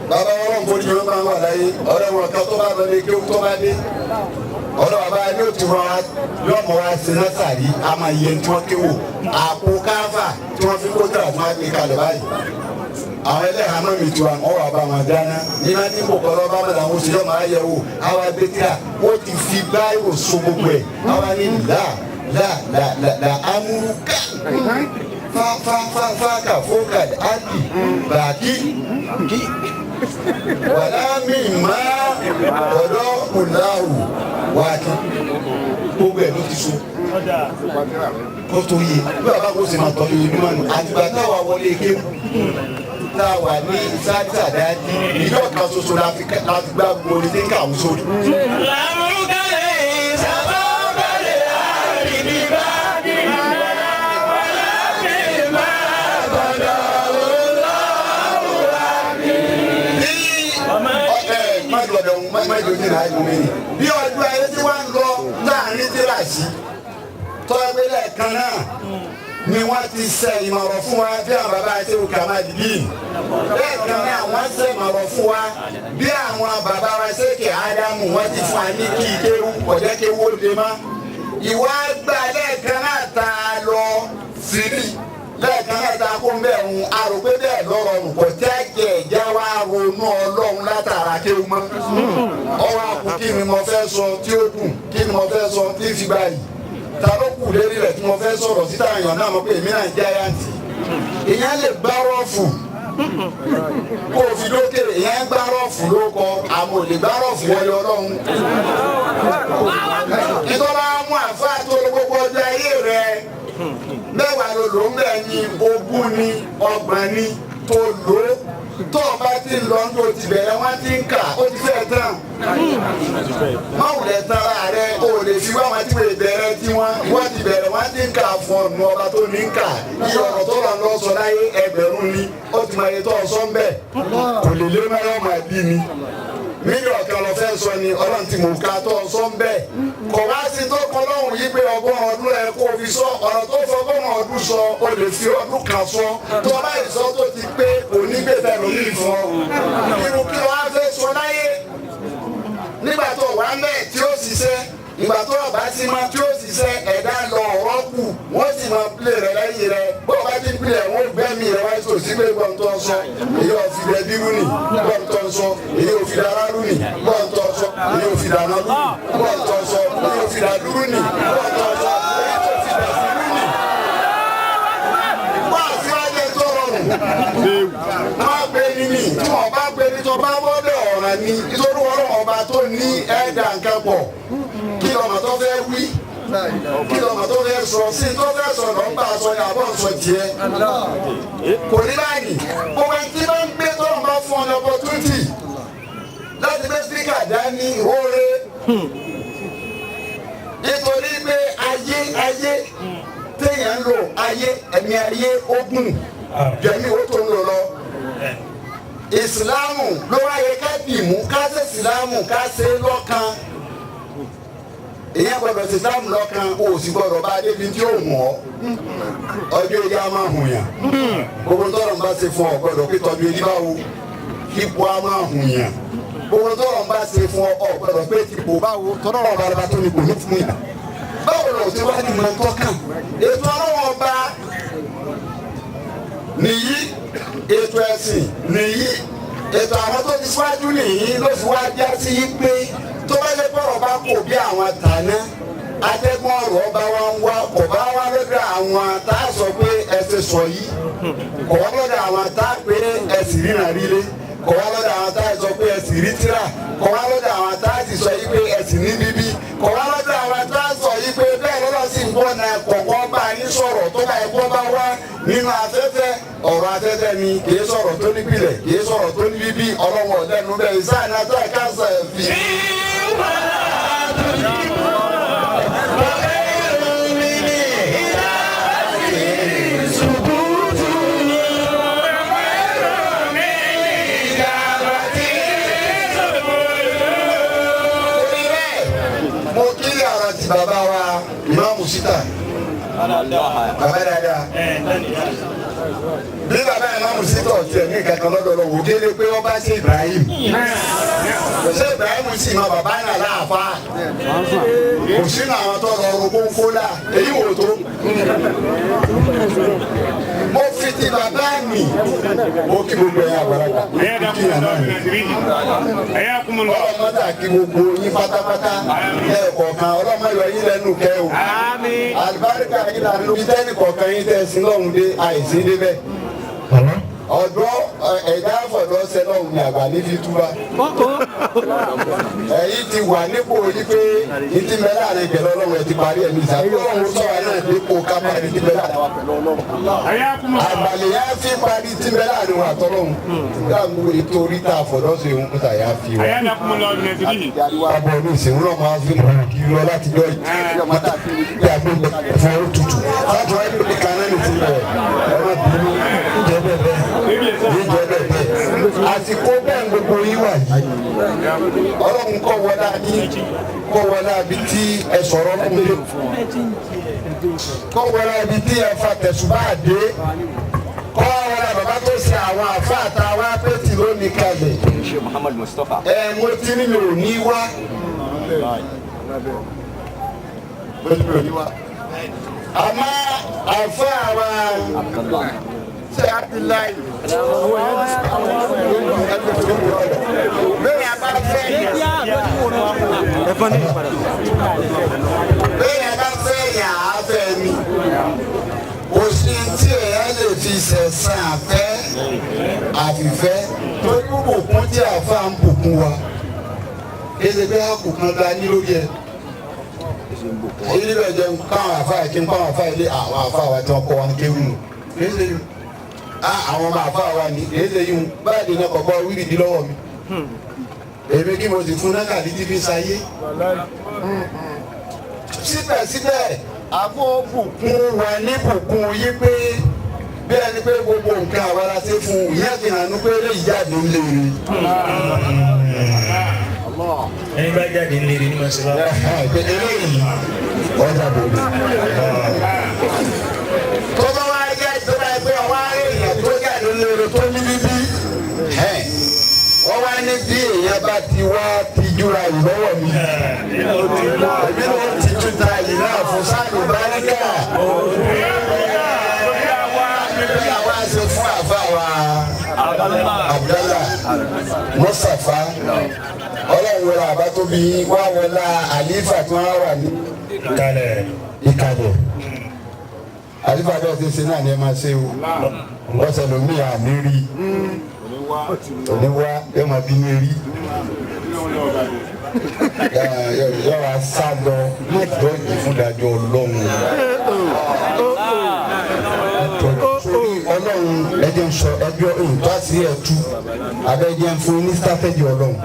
Bàbá wọn wọn forí jùlọ máa ń wà láyé ọ̀rẹ́ wọn kan tó bá lọ ní kéwú tó bá dé. Ọ̀dọ̀ bàbá ní òtún rọra yọmọ wa ṣe lọ́sàrí a máa yẹ tí wọ́n kéwò àpò káfà tí wọ́n fi kó tà fún àgbékalẹ̀ báyìí. Àwọn ẹlẹ́hàá mọ̀ mi tu àwọn ọ̀rọ̀ àbá wọn dáná nínú ní kò kọ́ lọ́ba mọ̀ làwọn oṣù yọmọ ayẹ wò àwa gbé tíra ó ti fi báyìí so gbogbo ẹ̀ àwa ní là là là là là amúrúkà fa fa fa fa kà fókà ábì bàkí kí wàlá mi má ọ̀dọ́ kùláwù wájú gbogbo ẹ̀ ló ti so kó tó yé bí bàbá kò sì máa tọ́jú ojúmọ́ nù àtìgbà táwa wọlé kéwù tá a wà ní sáàdì ìjọ kan ṣoṣo la fi gbá gbogbo orí tí ń kà ń sórí. Bí ọjọ́ ayé tí wọ́n ń lọ láàrin tíráàsì tọ́gbẹ́ lẹ́ẹ̀kan náà ni wọ́n ti ṣe ìmọ̀ràn fún wa bí àwọn bàbá àti kàmáàdìdì lẹ́ẹ̀kan náà wọ́n ṣe ìmọ̀ràn fún wa bí àwọn bàbá wa ṣèkè ádámù wọ́n ti fún wa ní kí kéwú kọjá kéwú ó lè má ìwà gbà lẹ́ẹ̀kan náà tá a lọ sírí lẹ́ẹ̀kan náà tá a kó bẹ́ẹ̀ ń arò pé bẹ́ẹ̀ lọ́rọ̀ nù kò tẹ́ jẹ́ ẹ̀jẹ̀ wa ronú ọlọ́run látara kéwú mọ́ ọwọ́ àpò kí ni mo fẹ́ sọ tí ó dùn kí ni mo fẹ́ sọ tí fi báyìí ta ló kù lérí rẹ̀ tí mo fẹ́ sọ̀rọ̀ síta èèyàn náà mọ̀ pé èmi náà jáyàntì èèyàn lè gbá rọ́ọ̀fù kó o fi dókèrè èèyàn gbá rọ́ọ̀fù ló kọ àmọ́ ò lè gbá rọ́ọ̀fù wọlé ọlọ́run ìtọ́lá mú àfáà tó lọ gbogbo ọjọ́ ayé rẹ̀ mẹ́wàá ló lò ń bẹ̀ ní 20 ní 30 ní tó lò ó tó o bá ti lọ ní o ti bẹ̀rẹ̀ wọ́n ti ń kà ó ti fẹ́ tán máwùlẹ̀ tara rẹ o lè fi wá wọn tí wọ́n bẹ̀rẹ̀ tí wọ́n ti bẹ̀rẹ̀ wọ́n ti ń kà fún ọ̀nù ọba tó ní ń kà iye ọ̀rọ̀ tó lọ lọ sọ láyé ẹgbẹ̀rún ni ó ti máa yẹ tó ọ̀sán bẹ́ẹ̀ kò lè lé mẹ́rọ̀ máa bí ni mílíọ̀nù kan lọ fẹ́ sọ ni ọlọ́run ti mú ká tó ọ̀sán bẹ́ẹ̀ kò wá sí tó kọ́ lọ́hùn yí pé 100 ọdún ẹ kó fi sọ ọ̀rọ̀ tó fọ 100 ọdún sọ o lè fi ọdún kan sọ tó bá ìsọ tó ti pé òní gbèsè lómi ìfọ irú kí wọ́n á fẹ́ sọ láyé nígbà tó wà mẹ́ tí ó ṣiṣẹ́ ìgbà tó ọba sí ma tí ó ṣiṣẹ́ ẹ̀dá lọ ọ̀rọ̀ kù wọ́n sì máa pilẹ̀ rẹ lẹ́yìn rẹ bó o bá ti pilẹ̀ wọ́n gbẹ́mí rẹ wáyé tó sí pé gbọ́n tó ń sọ èyí ò fi dẹbí rú nì gbọ́n tó ń sọ èyí ò fi dára rú nì gbọ́n tó ń sọ èyí ò fi dáná rú nì gbọ́n tó ń sọ èyí ò fi dá dúró nì gbọ́n tó ń sọ èyí ò fi dá sí rú nì. Wọ́n àti wájú tó rọrùn má gbé ní mi tí wọ́n bá gbé ní tó bá wọ́dọ̀ ọ̀ràn ni nítorí ọlọ́run ọba tó ní ẹ̀dá nǹkan pọ̀ kí lọ́mọ tó fẹ́ wí kí lọ́mọ tó fẹ́ sọ sí tó fẹ́ sọ lọ́ ń bá a sọ ní àbọ̀ sọ tiẹ̀ kò ní báyìí gbogbo ẹni tí bá ń gbé tó ń bá fún ọ ní opportunity láti gbé spíkà dání oore nítorí pé ayé ayé téèyàn ń lò ayé ẹ̀mí ayé ogun jẹ̀mí ó tó ń lò lọ. Ìsìláàmù ló wáyé ká dìmú ká ṣe ìsìláàmù ká ṣe lọ́kan. Èyàn gbọ́dọ̀ ṣe ìsìláàmù lọ́kan o sì gbọ́dọ̀ bá débi tí ó mọ̀ ọ́. Ọjọ́ orí á máa hùn yàn. Gbogbo tọ́lọ̀ ń bá ṣe fún ọ gbọ́dọ̀ pé tọ́jú orí báwo. Ipò á máa hùn yàn. Gbogbo tó lọ́n bá ṣe fún ọ gbọ́dọ̀ pé ti kò báwo tọ́lọ́ ọba ọba tó ní kò ní fún yà. Báwo lọ sí wá ní mọ̀ tọ́kàn? Ètò ọlọ́wọ́ ọba nìyí, ètò ẹ̀sìn nìyí, ètò àwọn tó ti síwájú nìyí ló fi wá já sí pé tó bá lè bọ̀rọ̀ bá kò bí àwọn tàná atẹ́gùn ọ̀rọ̀ ọba wa ń wá kò bá wá lọ́dọ̀ àwọn tá a sọ pé ẹsẹ̀ sọ yìí, kò wá lọ́dọ̀ àwọn tá a pé ẹsì ríran rílé, kò wá lọ́dọ̀ àwọn tá a sọ pé ẹsì rí tíra, kò wá lọ́dọ̀ àwọn tá a sì sọ yìí pé ẹsì ní bíbí, kò wá lọ́dọ̀ àwọn tá a sọ yìí pé bẹ́ẹ̀ lọ́dọ̀ sì ń bọ̀ náà kọ̀ọ̀kan bá yín sọ̀rọ̀ tó bá ẹ̀kọ́ bá wá nínú afẹ́fẹ́. Ọ̀rọ̀ afẹ́fẹ́ ni, kì í sọ̀rọ̀ tó nípìlẹ̀, kì í sọ̀rọ̀ tó ní bíbí. Ọlọ́wọ́ ọ̀dẹ́nu bẹ́ẹ̀ ìsáàní àtàkàṣà fi. Mo kí ọ̀rọ̀ ti bàbá wa ìmáàmù síta, bàbá dáadáa. Bí bàbá ìmáàmù síta ọ̀tí ẹ̀ ní kankan lọ́dọ̀ lọ wò kéde pé wọ́n bá ṣe Ibrahim, ṣé Ibrahim sì mọ bàbá náà láàfa kò sínú àwọn tó lọ rògbò ńkólà èyí wò tó. Mo fi ti bàbá mi, mo kí gbogbo ẹ̀yin àgbàlagbà, mo kí yàrá mi ọlọ́mọdé àti gbogbo yín pátápátá lẹ́ẹ̀kọ̀ọ̀kan, ọlọ́mọ yọ yín lẹ́nu kẹ́ o. Àlùbáríkà yín là ń lò tẹ́nì kọ̀ọ̀kan yín tẹ́ sí lọ́hùn dé àìsí débẹ̀. Ọ̀dọ́ ẹ̀dá àfọ̀dọ́ ṣẹ lọ́hùn ní àgbà ní fi túbà. Ẹ̀yin ti wà nípò yí pé yín ti mẹ́lá rẹ̀ pẹ̀lú ọlọ́run ẹ̀ ti parí ẹ̀mí ìsàkó ọlọ́run sọ̀rọ̀ náà dípò ká parí ti mẹ́lá rẹ̀ wà pẹ̀lú ọlọ́run. Àgbàlẹ̀ yá fi parí ti mẹ́lá rẹ̀ wà tọ́lọ́run. Dáàbò ètò oríta àfọ̀dọ́ ṣe ń kúta yá fi wá. Abọ́ ní ìsìn náà máa fi kiri lọ láti jọ ìyàgbé fún òtútù. Láti wáyé lóde kan náà ní ti rẹ̀ ẹ má bínú jẹ́ bẹ́ẹ̀ bẹ́ẹ̀ jíjẹ bẹ́ẹ̀ bẹ́ẹ̀. Àsìkò bẹ́ẹ̀ gbogbo yín wà yìí. Ọlọ́run kọ́ wọlé àbí kọ́ wọlé àbí tí ẹ sọ̀rọ̀ ọlọ́run dé. Kọ́ wọlé àbí tí ẹ fa tẹ̀sùbá dé. Kọ́ wọlé bàbá tó ṣe àwọn àfa àtàwọn apẹ́tì lónìí kalẹ̀. Ẹ mo ti ní mi ò ní wá. Àmọ́ àfa àwọn ṣe Abdullahi bẹ́ẹ̀ bá fẹ́ yàn, bẹ́ẹ̀ bá fẹ́ yàn á fẹ́ mi. Kò sí tí èèyàn lè fi sẹ̀sán àfẹ́ àfìfẹ́ torí bùkún tí àfa ń bùkún wa kéde pé àkùkan la ní lórí ẹ. Èyí bẹ̀ jẹ́ káwọn àfa yìí kí n káwọn àfa yìí lé àwọn àfa wa tí wọ́n kọ́ wa ń kéwù nù. Kéde àwọn ọmọ àfa wa ní kéde yìí báyìí ní ọkọ̀ wíìlì di lọ́wọ́ mi. Èmi kí mo sì fún nákàlí tí fi sayé. Síbẹ̀síbẹ̀ àfọ bùkún wa ní bùkún yí pé bí ẹni pé gbogbo nǹkan àwa la ṣe fún un ìyẹn fi hàn ní pé eléyìí jáde ń léèrè. Ẹni bá jáde ń léèrè ní ma ṣe bá. Eléyìí ọjà bòbí. Tó bá wá jẹ́ tó bá yẹ pé ọwọ́ ará èèyàn tó jáde ń léèrè tó ní bíbí. Wọ́n wá ní bí èèyàn bá ti wá tijúra ìlọ́wọ́ mi. Èmi ló ti túta yìí náà fún sáàlù báríkà. Bí àwa ṣe fún àfa wa Abdallah Mustapha, ọlọ́run wọlé àbá tóbi wá wọlé àlífà tí wọ́n wà ní ìkàlẹ̀. Àlífà bẹ́ẹ̀ ṣe ṣe náà ni ẹ máa ṣe o. Ọ̀sẹ̀ lómi àmì rí oníwá yóò máa bínú rí yóò wá sá lọ lọ́ọ̀dì fún ìdájọ́ ọlọ́run. Ọlọ́run ẹjẹ ń sọ ẹjọ́ ètò àṣírí ẹ̀tú abẹ́jẹ́ ń fún ní sítátẹ́jì ọlọ́run.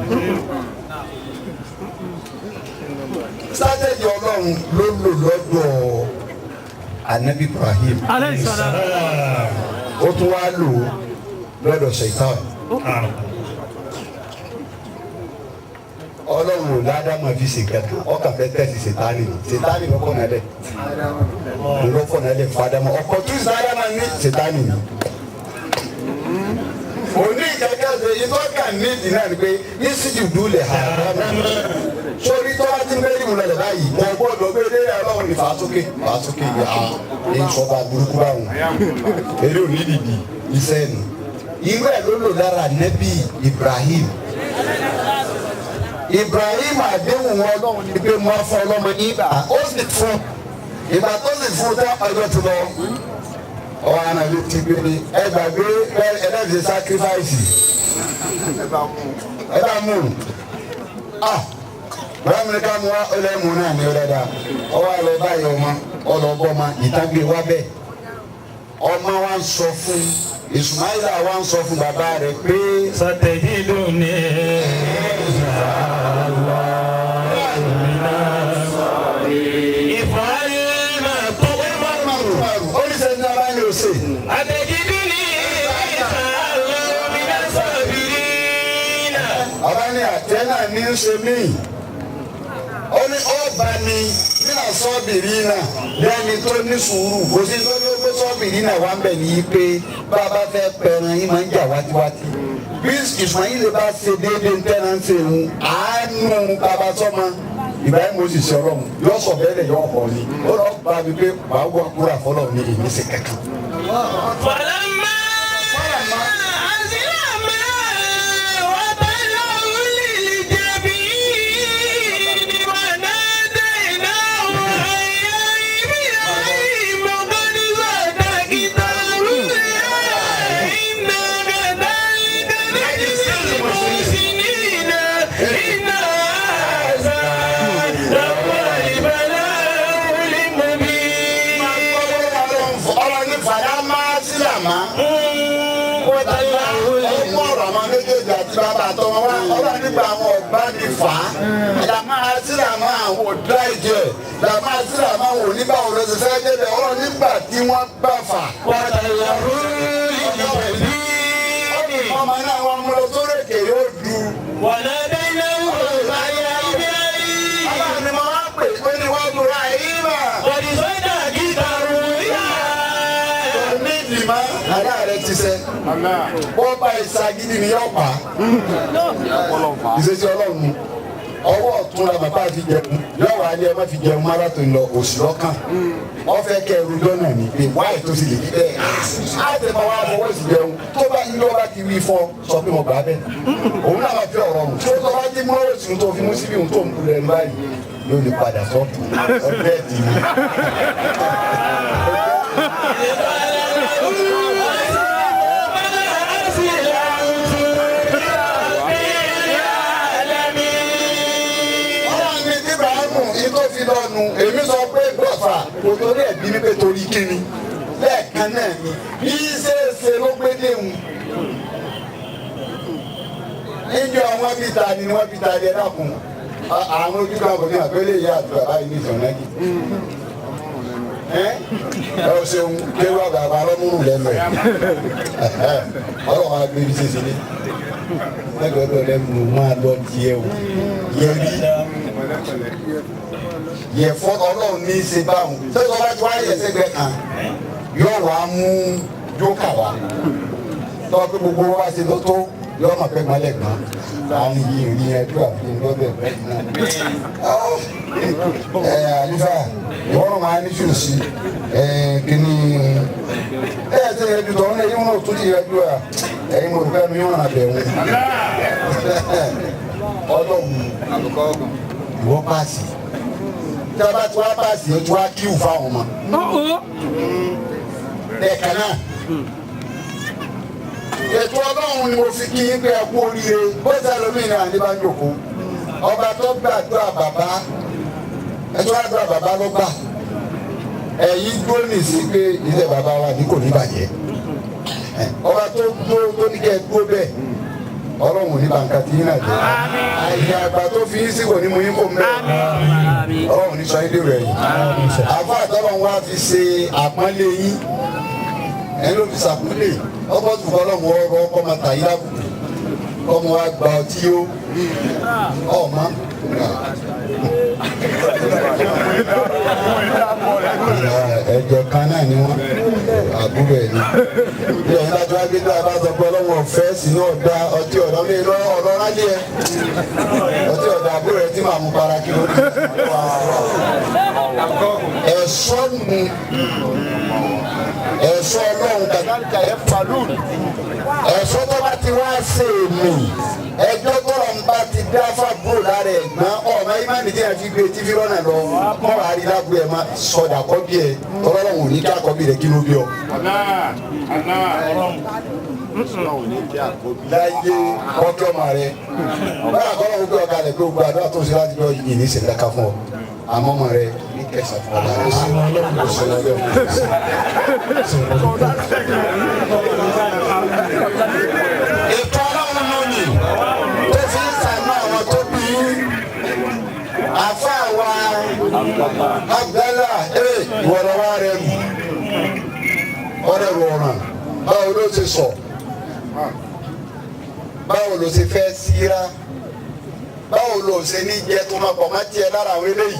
Sítátẹ́jì ọlọ́run ló lò lọ́dọ̀ Anabi Ibrahim. Ó tún wá lò lọ́dọ̀ Ṣaitan. Ọlọ́run ò ládàmọ̀ fi ṣe kankan, ọkàn fẹ́ tẹ̀sí ṣètánì ni ṣètánì lọ́kọ̀ náà lẹ̀ lọ́kọ̀ náà lẹ̀ fàdámọ̀ ọkọ̀ tún sàdámà ní ṣètánì ni. Òní ìkẹ́kẹ́ ṣe ìtọ́ka nídìí náà ni pé ní síjùdú lè hà sórí tó bá ti ń bẹ́ẹ̀ ìwúlẹ̀ lẹ̀ báyìí kò gbọ́dọ̀ gbé dé ọlọ́run ní fàásókè fàásókè yà á ìṣọba burúkú báwọn eré òní dìdì iṣẹ́ nu irú ẹ̀ ló lò lára nẹ́bí Ibrahim. Ibrahim àdéhùn ọlọ́run ni pé mo fún ọlọ́mọ nígbà ó sì fún ìgbà tó sì fún tán ọjọ́ tó lọ ọ̀hún àná ló ti gbé ní ẹ gbàgbé ẹ bẹ́ẹ̀ fi sacrifice ẹ bá mú un ah bàbá mi ní ká mú wa ó lẹ́ mú náà ní ó dáadáa ọwọ́ àlọ́ báyìí ọmọ ọlọ́gbọ́ ma ìtàgbé wa bẹ́ẹ̀ ọmọ wa ń sọ fún Ismaila wa ń sọ fún bàbá rẹ̀ pé. ستجدني إن شاء الله من الصابرين. افعل ما تؤمر ó ní sẹ́ni náà bá ní o ṣe. أتجدني إن شاء الله من الصابرين. Bàbá ní àtẹ náà ní í ṣe mí. Ó ní ọba ni nínà sọ́ọ̀bìrì náà lẹ́ni tó ní sùúrù kò sí tó ní ó gbé sọ́ọ̀bìrì náà wá ń bẹ̀ ní pé bàbá fẹ́ pẹran yín máa ń jà wátíwátí. Bí Ismail bá ṣe déédéé ń tẹ́ran ń ṣe òun àánú bàbá sọ́mọ Ibrahim ó sì ṣe ọlọ́run yóò sọ bẹ́ẹ̀ lẹ̀ yóò kọ́ ni ó lọ bá mi pé wàá wà kúrò àfọlọ́ ní èmi ṣe kankan. فلما أسلما وتله للجبين وناديناه أن يا إبراهيم قد صدقت الرؤيا إنا كذلك نجزي المحسنين إن هذا لهو البلاء المبين. Ọlọ́run ní fàdá máa sílàmá. Ọmọ ọ̀rọ̀ àwọn méjèèjì àti bàbá àtọmọ wa ọlọ́run nígbà àwọn ọ̀gbá ní fà á. Làmá sílàmá àwọn òdá ìjẹ. Làmá sílàmá àwọn oníbàwò ló ṣe fẹ́ débẹ̀. Ọlọ́run nígbà tí wọ́n gbà fà. Ọmọ náà wọn mú lọ sórí èkè yóò du. وناديناه أن يا إبراهيم Ọlọ́run ni mo wá pè pé ní wọ́n múra yìí mà. قد صدقت الرؤيا. Ní ìdìmọ́, àdá rẹ̀ ti sẹ́. Bọ́ bá ìsagídí ni yóò pa. Ìṣesí ọlọ́run nu. Ọwọ́ ọ̀tún la bàbá fi jẹun. Yóò wá ní ẹ má fi jẹun má látò lọ òsì lọ́kàn. Wọ́n fẹ́ kẹ́ ẹrú jọ́nà ní pé wáyé tó sì lè rí bẹ́ẹ̀. Á ti máa wá fọwọ́ sí jẹun. Tó bá yí lọ́ba ti wí fọ́ sọ pé mo gbà bẹ́ẹ̀. Òun náà máa fi ọ̀rọ̀ rùn. Tó tó bá jí mú òsì tó fi mú síbi òun tó ń bu lẹ́nu báyìí. Yóò lè padà sọ́ọ̀tù. Ọ̀bẹ́ ti ní. Ọlọ́run ní Ibrahimu yìí tó fi lọ́nu èmi sọ pé gbọ̀fà kò torí ẹ̀ bí mi pé torí kíni lẹ́ẹ̀kan náà ni bí ṣeéṣe ló gbé déhùn. Níjọ́ wọn bí ta ni wọ́n bí ta ni ẹ dákun àwọn ojú kan kò ní àpẹẹrẹ ìyá àti bàbá yìí ní ìsọ̀nà yìí. Ẹ ẹ ṣeun kéwà bàbá lọ́múrù lẹ́nu ẹ̀ ọlọ́run á gbé ibi ṣe ṣe ní lẹ́gbẹ̀ẹ́ lẹ́nu máa lọ tiẹ̀ o yẹ rí yẹ fọ ọlọ́run ní í ṣe báwọn sọ́dọ̀ bá ti wá yẹ sẹ́gbẹ̀ẹ́ kan yóò wá mú jókà wá tọ́ pé gbogbo wa ṣe tó tó yóò mọ̀ pé gbọ́n lẹ́gbọ́n àwọn yìí rí ẹjọ́ àfihàn lọ́bẹ̀ bẹ́ẹ̀ náà. Ẹ àlífà ìwọ́n náà máa ní ṣùsì ẹ kíní ẹ ẹ ṣe yẹjú tọ́ ẹ yíwọ́n náà tún ti yẹjú à ẹ̀yin mo fẹ́ mi yọ̀ràn àbẹ̀wò ọlọ́run ìwọ paasi tí a bá ti wá paasi o ti wá kíw fáwọn ọmọ lẹ́ẹ̀kan náà ètò ọlọ́run ni mo fi kí yín pé ẹ kú oríire bó ṣe lómi náà ní bá ń jòkó ọba tó gbàdúrà bàbá ẹjọ́ àdúrà bàbá ló gbà ẹ̀yin dúró ní sí pé ilé bàbá wa ní kò ní bàjẹ́ ọba tó dúró tó ní kẹ́ ẹ dúró bẹ́ẹ̀ ọlọ́run ò ní bàǹkà tí yín náà jẹ́ àyè àgbà tó fi yín sí kò ní mú yín kò mẹ́ ọlọ́run ní sọ yín dèrò ẹ̀yìn àfọ àtọ́lọ́run wá fi ṣe àpọ́nlé yín ẹ̀ ló fi ṣàpọ́nlé ọkọ̀ tó fọ́ ọlọ́run ọrọ̀ ọkọ̀ máa tà yín lábùkù ọmọ wa gba ọtí yó ọmọ Ẹ̀jẹ̀ kan náà ni wọ́n, àbúrò ẹ̀ ni. Bí ẹ̀yin bá tó wá gbé tó a bá sọ pé ọlọ́run ọ̀fẹ́ sí ní ọ̀dà ọtí ọ̀dà mi lọ ọ̀rọ̀ rálé ẹ̀. Ọtí ọ̀dà àbúrò ẹ̀ tí màá mú para kí lórí. Ẹ̀ṣọ́ nu ẹ̀ṣọ́ ọlọ́run kàdáríkà ẹ̀ falùn. Ẹ̀ṣọ́ tó bá ti wá ṣe èmi ẹjọ́ tọrọ ń bá ti dá fàbúrò lára ẹ̀gbọ́n ọmọ ìmánì tí a fi gbé tí fi rọ́nà lọ mọ́ wàá rí lábúrò ẹ̀ má sọdà kọ́bí ẹ̀ tọ́lọ́run ò ní kí àkọ́bí rẹ̀ kí ló bí ọ. Láyé ọjọ́ ọmọ rẹ bára kọ́ lọ́wọ́ gbé ọ̀gá rẹ̀ pé gbogbo àdúrà tó ń ṣe láti lọ yìí ní ìṣẹ̀lẹ̀ ká fún ọ àmọ́ ọmọ rẹ ní kẹsàn-án fún ọ̀la rẹ sí ètò ọlọ́run lónìí tó fi ń sànú àwọn tó bí àfa wa Abdallah ìwọ̀lọ́wọ́ rẹ̀ rù ọ̀rẹ́ rù ọ̀ràn báwo ló ṣe sọ báwo ló ṣe fẹ́ síra báwo ló ṣe ní jẹ tó máa pọ̀ má tiẹ̀ lára àwọn eléyìí.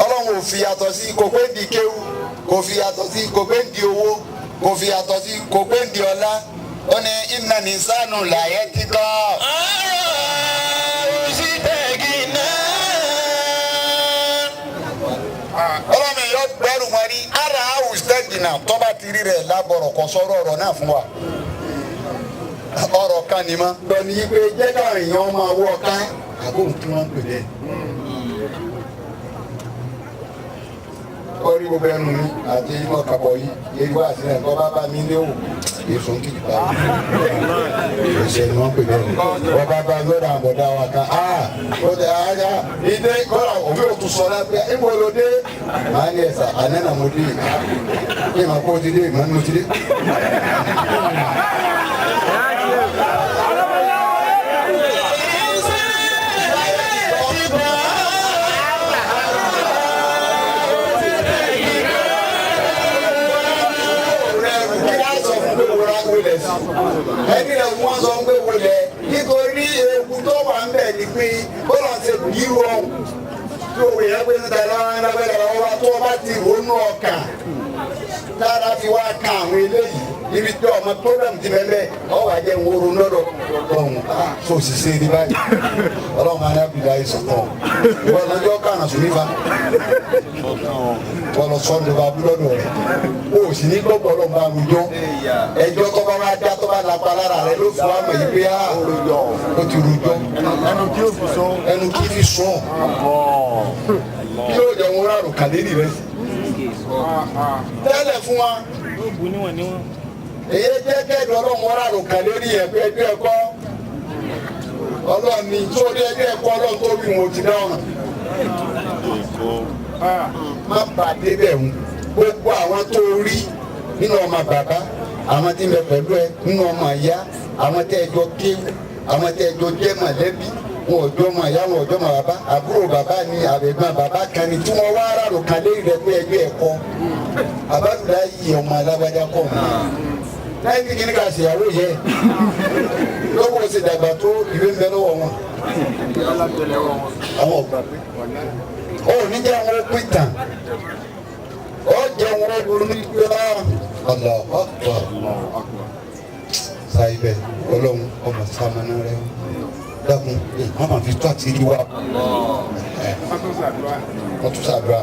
Ọlọ́run ò fi yàtọ̀ sí kò pé di kéwú, kò fi yàtọ̀ sí kò pé di owó, kò fi yàtọ̀ sí kò pé di ọlá. Ó ní iná ní sánú làyẹ̀ títọ́. Ọlọ́run yóò gbẹ́rù wọn rí ara àwùsẹ́gìnà tó bá ti rí rẹ̀ lábọ̀rọ̀ kò sọ̀rọ̀ ọ̀rọ̀ náà fún wa. Ọ̀rọ̀ kan ni mọ́. Lọ ní pé jẹ́ káwọn èèyàn máa wọ́ ká àbóhùn kí wọ́n ń pè bẹ́ẹ̀. Orí gbogbo ẹnu mi àti inú ọkàbọ̀ yìí ewu àti ẹ̀kọ́ bá bá mi ní òwò èso ń kìkì bá mi ìṣe ni wọ́n pè bẹ́ẹ̀ wọ́n bá bá lọ́dọ̀ àbọ̀dá wa kan áà ó tẹ àájá ìdè kọ́ra òfin òtún sọ lápẹ́ ìwọ ló dé màá ní ẹ̀sà àná nà mo dé ìmọ̀ kó o ti dé ìmọ̀ ní mo ti dé. Ẹni rẹ̀ wọ́n sọ pé wọlé nítorí ewu tó wà ń bẹ̀ ni pé bọ́lá ṣe bí rọrùn tí òwe yẹn pé níta lọ́wọ́ lágbẹ́dẹ̀ lọ́wọ́ wa tó bá ti ronú ọkàn tára fi wá kan àwọn eléyìí ibi tí ọmọ program ti bẹ́ẹ̀ bẹ́ẹ̀ ọwọ́ àjẹ́ ń woro lọ́dọ̀ ọ̀hún tó sì ṣe ní báyìí ọlọ́run aná bìlá yìí sọ̀tọ̀ wọ́n lọ́jọ́ kàrà sùn nífa wọ́n lọ sọ́ọ́ bá bú lọ́dọ̀ rẹ̀ o sì ní gbọ́gbọ́ ọlọ́run bá rojọ́ ẹjọ́ tó bá wá dá tó bá lapa lára rẹ̀ ló fi wá mọ̀ yìí pé ó ti rojọ́ ẹnu kí ó fi sọ. Ẹnu kí fi sọ kí ló jẹ wọn rárò kàlẹ́rì rẹ tẹ́lẹ̀ fún wa èyí jẹ́ kẹ́ẹ̀dọ̀ ọlọ́run wọn rárò kàlẹ́rì yẹn pé ẹgbẹ́ ẹ̀kọ́ ọlọ́run ni sórí ẹgbẹ́ ẹ̀kọ́ ọlọ́run tó wí wọn ò ti dáhùn má bàa débẹ̀ ń gbogbo àwọn tó rí nínú ọmọ bàbá àwọn tí ń bẹ pẹ̀lú ẹ nínú ọmọ ìyá àwọn tẹ́ ẹ jọ kéwú àwọn tẹ́ ẹ jọ jẹ́ mọ̀lẹ́bí wọn ò jọ ọmọ ìyá wọn ò jọ ọmọ bàbá àbúrò bàbá ni àbẹ̀gbọ́n bàbá kan ni tí wọ́n wá rárò kan lérí rẹ pé ẹgbẹ́ ẹ̀kọ́ àbádùdá yìí ọmọ alágbájá kọ̀ mọ́ lẹ́yìn tí kìnnìkan ṣèyàwó yẹ lọ́wọ́ ṣe dàgbà tó ìwé ń bẹ lọ́wọ́ wọn àwọn ọ̀gbà pé ó ní jẹ́ wọn ó pín tàn ó jẹ́ wọn ó ronú pé Allahu Akbar sáyibẹ ọlọ́run ọmọ sàmánà rẹ dákun wọn máa fi tó àtìrí wa wọn tún ṣàdúrà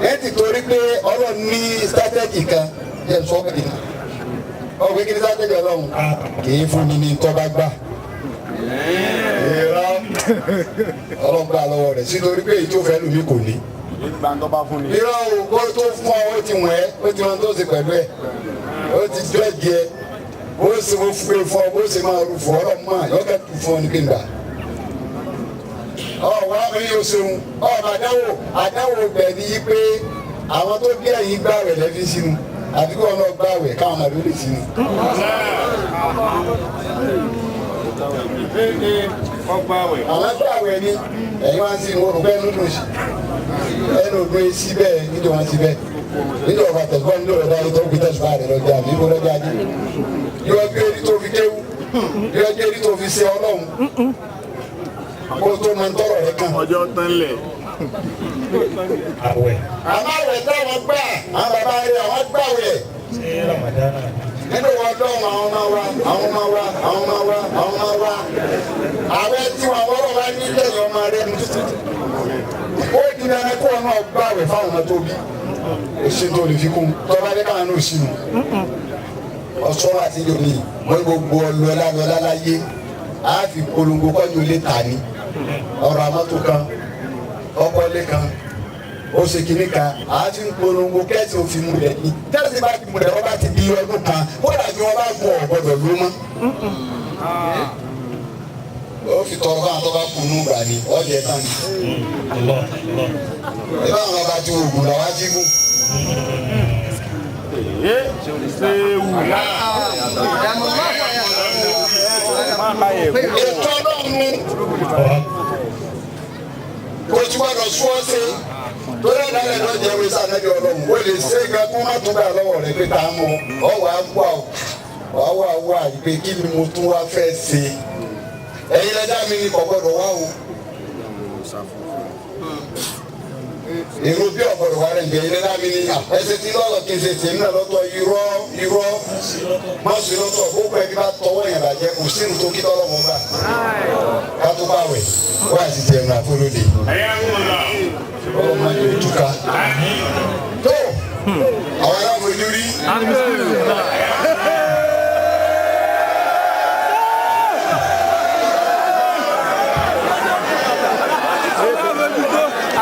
ẹ ti torí pé ọlọ́run ní strategy kan jẹ́ sọ pé ọ̀gbẹ́ kí ni strategy ọlọ́run kì í fún ni ní tọ́ bá gbà irọ́ ọlọ́run gbà lọ́wọ́ rẹ̀ sí torí pé èyí tó fẹ́ lù mí kò ní. Irọ́ o kó tó fún ọ ó ti wọ̀n ẹ́ ó ti wọn tó ṣe pẹ̀lú ẹ̀ ó ti jọ́ọ̀jì ẹ bó ṣe mo fún ẹ fún ọ bó ṣe máa rú fún ọ ọlọ́run máa yọkẹ́ tu fún ọ ní kéńgbà. Ọ wá mi yóò ṣeun ọ àdáwò àdáwò bẹ̀ ni yí pé àwọn tó bí ẹ̀yìn gbàwẹ̀ lẹ́fi sínú àti kí wọn náà gbàwẹ̀ káwọn màdó lè sínú. Àwọn gbàwẹ̀ ni ẹ̀yin wá ń sin orò bẹ́ẹ̀ nínú sí ẹnu òdùn etí bẹ́ẹ̀ níjọ wọn sí bẹ́ẹ̀ níjọ ọba tẹ̀síwá níjọ ọba tó fi tẹ̀síwá rẹ̀ lọ́jà níbo lọ́jà ní. Yọ gbé tó fi kéwú yọ gbé tó fi fi ṣe Ọlọ́run kó tó máa ń tọrọ rẹ kàn. Ọjọ́ tán lẹ̀. Àwẹ̀. Àmọ́ àwẹ̀ táwọn gbà, àwọn bàbá rẹ̀ àwọn gbàwẹ̀ Ṣé Ramadana? Nínú wọn lọ́wọ́, àwọn ọmọ wa, àwọn ọmọ wa, àwọn ọmọ wa, àwọn ọmọ wa, àwẹ̀ tí wọn wọ́rọ̀ wá ní lẹ́yìn ọmọ rẹ̀ nù. Ó di dandan kó wọn náà gbàwẹ̀ fáwọn ọmọ tó bí. Òsín tó lè fi kún tọ́ba dé káwọn náà sínú ọ̀ṣọ́ àti yomi wọ́n gbogbo ọlọ́lá lọ́lá láyé á fi polongo kọ́jú ilé ta ni ọ̀rọ̀ àmọ́tò kan, ọkọ̀ ilé kan, ó ṣe kínní kan, á fi ń polongo kẹ́sì òfin múlẹ̀ ní tẹ́sí bá ti múlẹ̀, wọ́n bá ti di ọdún kan, kódà bí wọ́n bá gun ọ̀gbọ́dọ̀ ló mọ́. Ó fi tọrọ fáwọn tó bá kú nù gbà ní ọ̀jẹ̀ tán ni. Allah Allah. Ìbá àwọn bàbá ti oògùn làwọn á jí gùn. Ṣéwù. Ètò Ọlọ́run kò tí gbọ́dọ̀ sún ọ́ sí torí ẹ̀dá rẹ̀ lọ jẹ́ wíṣọ ànábì Ọlọ́run. Ó lè ṣe é gan kó má tún gbà lọ́wọ́ rẹ̀ pé tá a mọ̀ ọ́ wàá wà wàá wà wà pé kí ni mo tún wá fẹ́ ṣe. Ẹ̀yin lẹ́dá mi ni kò gbọ́dọ̀ wá o. Èrò bí ọ̀gbọ́dọ̀ wá rẹ̀ ń bẹ. Ẹ̀yin lẹ́dá mi ni ẹsẹ̀ tí lọ́rọ̀ kí n ṣe tèmi náà lọ́tọ̀. Irọ́, irọ́, má ṣe lọ́tọ̀. Gbogbo ẹbí bá tọwọ́ yẹn bàjẹ́, kò sínú tó kí tọ́lọ́ mọ́ gbà ká tó bá wẹ̀ wá àti tẹ̀mù àfọlódé. Ọlọ́run má jẹ́ òtúká tó àwọn aláfojú rí.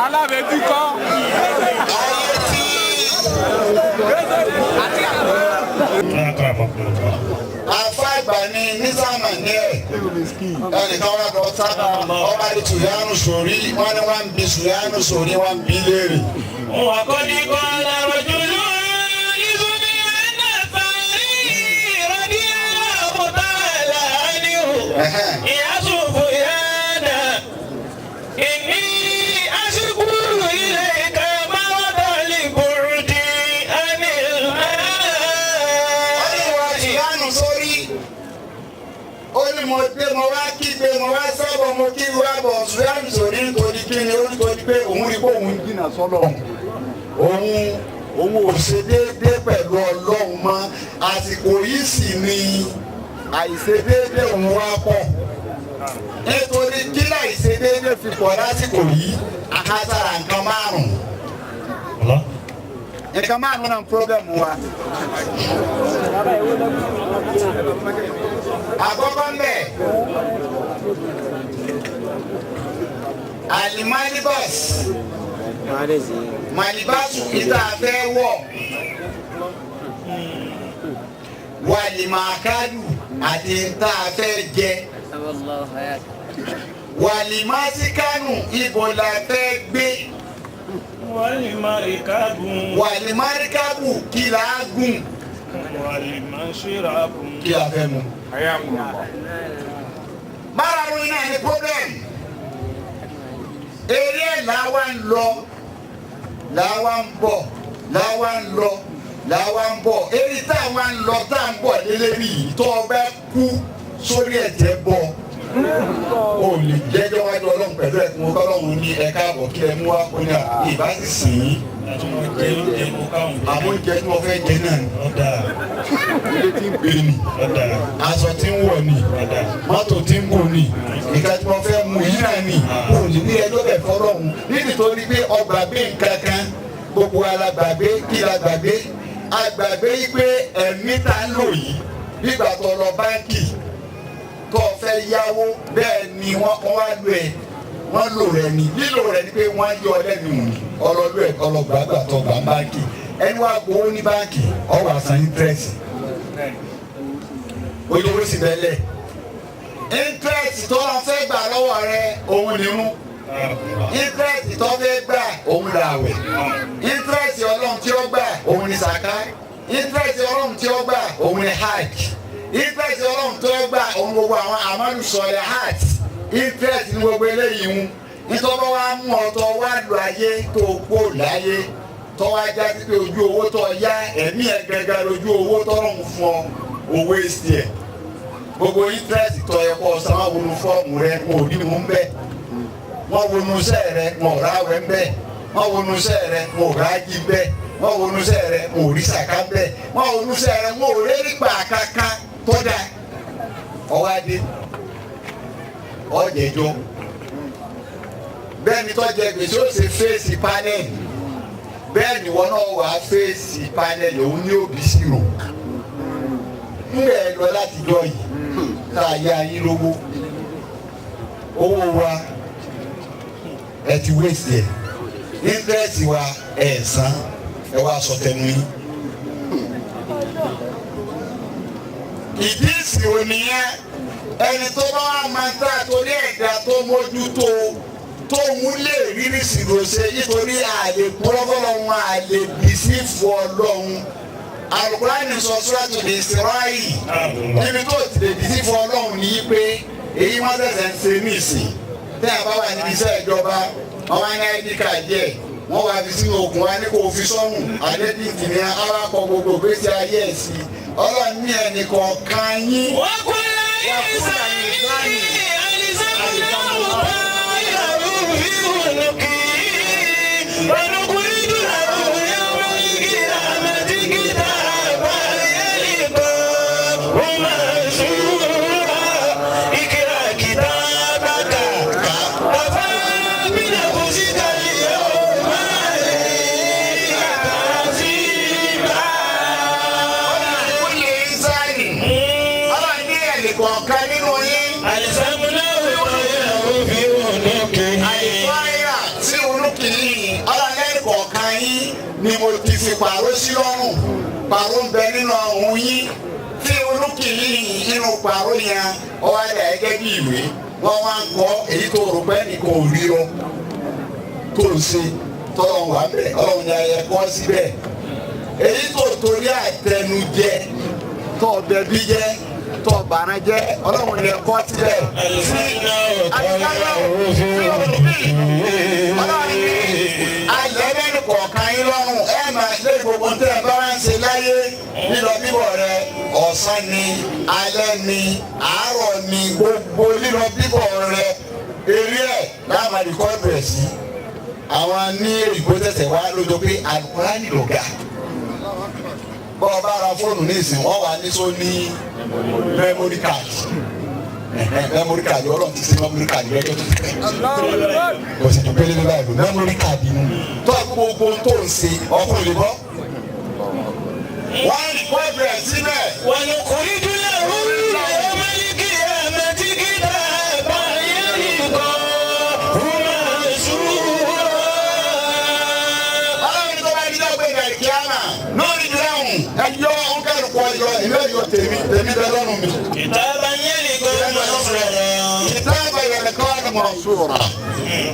Alábẹ́tí kọ́. Ayé tí afa àgbà ni nísàmà ní ẹ ẹnìkan wà lọ sábà ọba ní Sùyánù sórí wọn ni wọn ń bi Sùyánù sórí, wọn ń bi léèrè. وقد قال رجل لسفيان الثوري رضي الله تعالى عنه: يا سفيان، إني أشكو إليك مرض البعد عن Wọ́n ní wọ́n الماء. Sùyánù sórí, ó ní mo dé, mo wá kígbe, mo wá sábọ̀, mo kí wá bọ̀. Sùyánù sórí, nítorí kí ni? Ó nítorí pé òun rí pé òun jìnnà sọ́lọ̀, òun ò ṣe déédéé pẹ̀lú Ọlọ́run mọ́. Àsìkò yìí sì ni àìṣe déédéé òun wá pọ̀. Nítorí kí láìṣe déédéé fi pọ̀ lásìkò yìí? Àkàtàrà nǹkan márùn-ún. Allah. Nǹkan márùn-ún náà ń problem wa. Àkọ́kọ́ ń bẹ̀, alimalibas, malibasu ìta fẹ́ wọ̀, wàlìmàkàdù àti ìta fẹ́ jẹ, wàlìmásíkánù, ibo la fẹ́ gbé, wàlìmárìkàbù, kí la gùn, kí la fẹ́ mu. Márààrún iná ní problem. Eré ẹ̀ làwa ń lọ, làwa ń bọ̀, làwa ń lọ, làwa ń bọ̀. Eré táwa ń lọ, tá à ń bọ̀ lélẹ́rìí yìí, tó o bá kú sórí ẹ̀jẹ̀ bọ̀, o lè jẹ́jọ́ wájú Ọlọ́run pẹ̀lú ẹ̀kún. Ọlọ́run ní ẹ̀ka àbọ̀ kí ẹ mú wá kó ní à ìbá sì sìn ín. Àmọ́ oúnjẹ tí wọ́n fẹ́ jẹ náà ni, ilé tí ń gbé ni, aṣọ tí ń wọ̀ ni, mọ́tò tí ń gùn ni, ìka tí wọ́n fẹ́ mú yìí náà ni. Kò ní ní ẹjọ́ bẹ̀ fọlọ́hún nítorí pé ọgbàgbé nǹkan kan. Gbogbo alágbàgbé. Kí la gbàgbé? Agbàgbé yìí pé ẹ̀mí tá ń lò yìí, nígbà tó lọ báńkì tó o fẹ́ yáwó, bẹ́ẹ̀ ni wọ́n wá lò ẹ̀, wọ́n lò rẹ̀ ni. Lílò rẹ̀ ni pé wọ́n yọ ọ lẹ́nu òní ọlọ́lú ẹ̀ ọlọ́gbàgbà tó gbà báńkì. Ẹni wàá gbowó ní báńkì, ó wá san interest, ojú owó sì bẹ́lẹ̀. Interest tó lọ fẹ́ gbà lọ́wọ́ rẹ, òun nírun. Interest tó fẹ́ gbà, òun làwẹ̀. Interest Ọlọ́run tí ó gbà, òun ní sàká. Interest Ọlọ́run tí ó gbà, òun ní hajj. Interest Ọlọ́run tí ó gbà, òun gbogbo àwọn àmọ́lùsọ̀rẹ̀ hajj. Interest ní gbogbo eléyìí ń nítorí wàá mú ọtọ wá lu ayé tó kó láyé, tó wá já sí pé ojú owó tó yá ẹ̀mí ẹ̀ gẹ́gẹ́ lójú owó tọ́lọ́run fún ọ, owó èsì ẹ̀. Gbogbo interest tó yẹ kó san, wọ́n wọnú fọ́ọ̀mù rẹ, wọn ò rí mú bẹ́ẹ̀. Wọ́n wọnú iṣẹ́ rẹ, wọn ò ráwẹ̀ ń bẹ́ẹ̀. Wọ́n wọnú iṣẹ́ rẹ, wọn ò rájí bẹ́ẹ̀. Wọ́n wọnú iṣẹ́ rẹ, wọn ò rí sàká bẹ́ẹ̀. Wọ́n wọnú iṣẹ́ rẹ, wọn ò rí gbà kankan tó dáa. Ọwọ́ adé ọ̀jẹ̀jọ́ bẹ́ẹ̀ ni tó jẹ gbèsè ó ṣe face panel, bẹ́ẹ̀ ni wọn náà wàá face panel. Òun ní òbí sírò ńbẹ̀ lọ látijọ́ yìí tá a yá yín lówó. Owó wa, ẹ ti wéṣì ẹ. Interest wa, ẹ san. Ẹ wá sọ tẹnu yín. Ìdí ìsìnwó nìyẹn. Ẹni tó bá wà máa ń tà torí ẹ̀dá tó mójútó tóun lè rírí ìsìnwó ṣe, nítorí àlè pọ́lọ́fọ́lọ́hún, àlè bìsí fún Ọlọ́hun. Alukurani sọ Suratul Isra'i, níbi tó ti lè bìsí fún Ọlọ́hun ní pé èyí wọ́n ṣẹ̀ṣẹ̀ ń ṣe ní ìsìn. Tẹ́ a bá wà níbi iṣẹ́ ìjọba, wọ́n wá ní ID card yẹ, wọ́n wá fi sínú okùn wa ní kò fi sọ́run àdébìtì ní awakọ̀ gbogbo gbèsè ayé ẹ̀ sí. Ọlọ́run ní ẹnì kọ̀ọ̀kan yín. وكل إنسان ألزمناه طائره في عنقه ونخرج له يوم القيامة كتابا يلقاه منشورا اقرأ كتابك كفى بنفسك اليوم عليك حسيبا. كل إنسان، Ọlọ́run ní ẹnì kọ̀ọ̀kan nínú yín. ألزمناه طائره في عنقه. Àìfáyà tí olókìní, Ọlọ́run ẹnì kọ̀ọ̀kan yín ni mo ti fi pàrọ̀ sí lọ́rùn. Pàrọ̀ ń bẹ nínú ọ̀hún yín tí olókìní nínú pàrọ̀ yẹn, ọwọ́ àdá gẹ́gẹ́ bí ìwé wọ́n wá ń kọ́ èyí tó rò pé nìkan ò rí ọ tó ń ṣe tọ́lọ̀ wà bẹ̀. Ọlọ́run yẹn yẹ kọ́ síbẹ̀ èyí tó torí àtẹnujẹ tó bẹbí jẹ tó bàrán jẹ, Ọlọ́run yẹ kọ́ síbẹ̀. ألزمناه طائره في Ọlọ́run ní alẹ́ lẹ́nu kọ̀ọ̀kan yín lọ́rùn, ẹ máa lé gbogbo tẹ́ ẹ bá ń ṣe láyé, lílọ bíbọ̀ rẹ, ọ̀sán ni, alẹ́ ni, àárọ̀ ni, gbogbo lílọ bíbọ̀ rẹ, eré ẹ̀ láàmà record ẹ̀ sí. Àwọn ní òyìnbó tẹ̀sẹ̀ wá lójó pé Alukurani lọ̀gá. Bọ́ ọ bá ra fóònù ní ìsìn, wọ́n wà ní sọ ní memory card. Memory card, Ọlọ́run ti ṣe memory card lọ́jọ́ tó ti pẹ́, kò sì tún pélé báyìí lò memory card nù tó gbogbo tó ń ṣe ọkùnrin lè bọ́ wọ́n record ẹ̀ síbẹ̀. ونخرج له يوم القيامة كتابا يلقاه منشورا. Ọlọ́run tó bá dídá gbé ìgbà kíámà lórí ìdáhùn ẹjọ́ òǹkàlùkù ọjọ́ ìlú ẹ̀yọ tèmi tèmi bẹ lọ́rùn mi. كتابا يلقاه منشورا. Kìtàbà yẹn kọ́ ni mọ̀ sùúrà.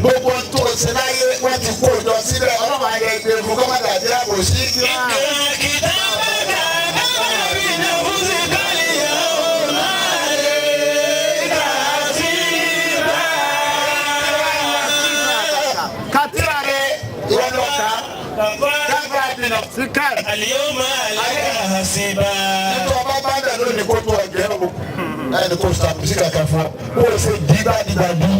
Gbogbo tó o ṣe láyé, wọ́n ti kó jọ síbẹ̀. Ọlọ́run ayẹ ìgbé fún kọ́mọ́dà àti àbòsí kí wọ́n. اقرأ كتابك كفى بنفسك اليوم عليك حسيبا. Kàtírà rẹ̀ ìwọ́n lọ ká. كفى كفى بنفسك. اليوم عليك حسيبا. Nítorí ọba bá bẹ̀ lónìí kó tó ọjọ́ o. Ẹnì kò sàkóso kankan fún ọ. Kó o ṣe dígbàdígbàdí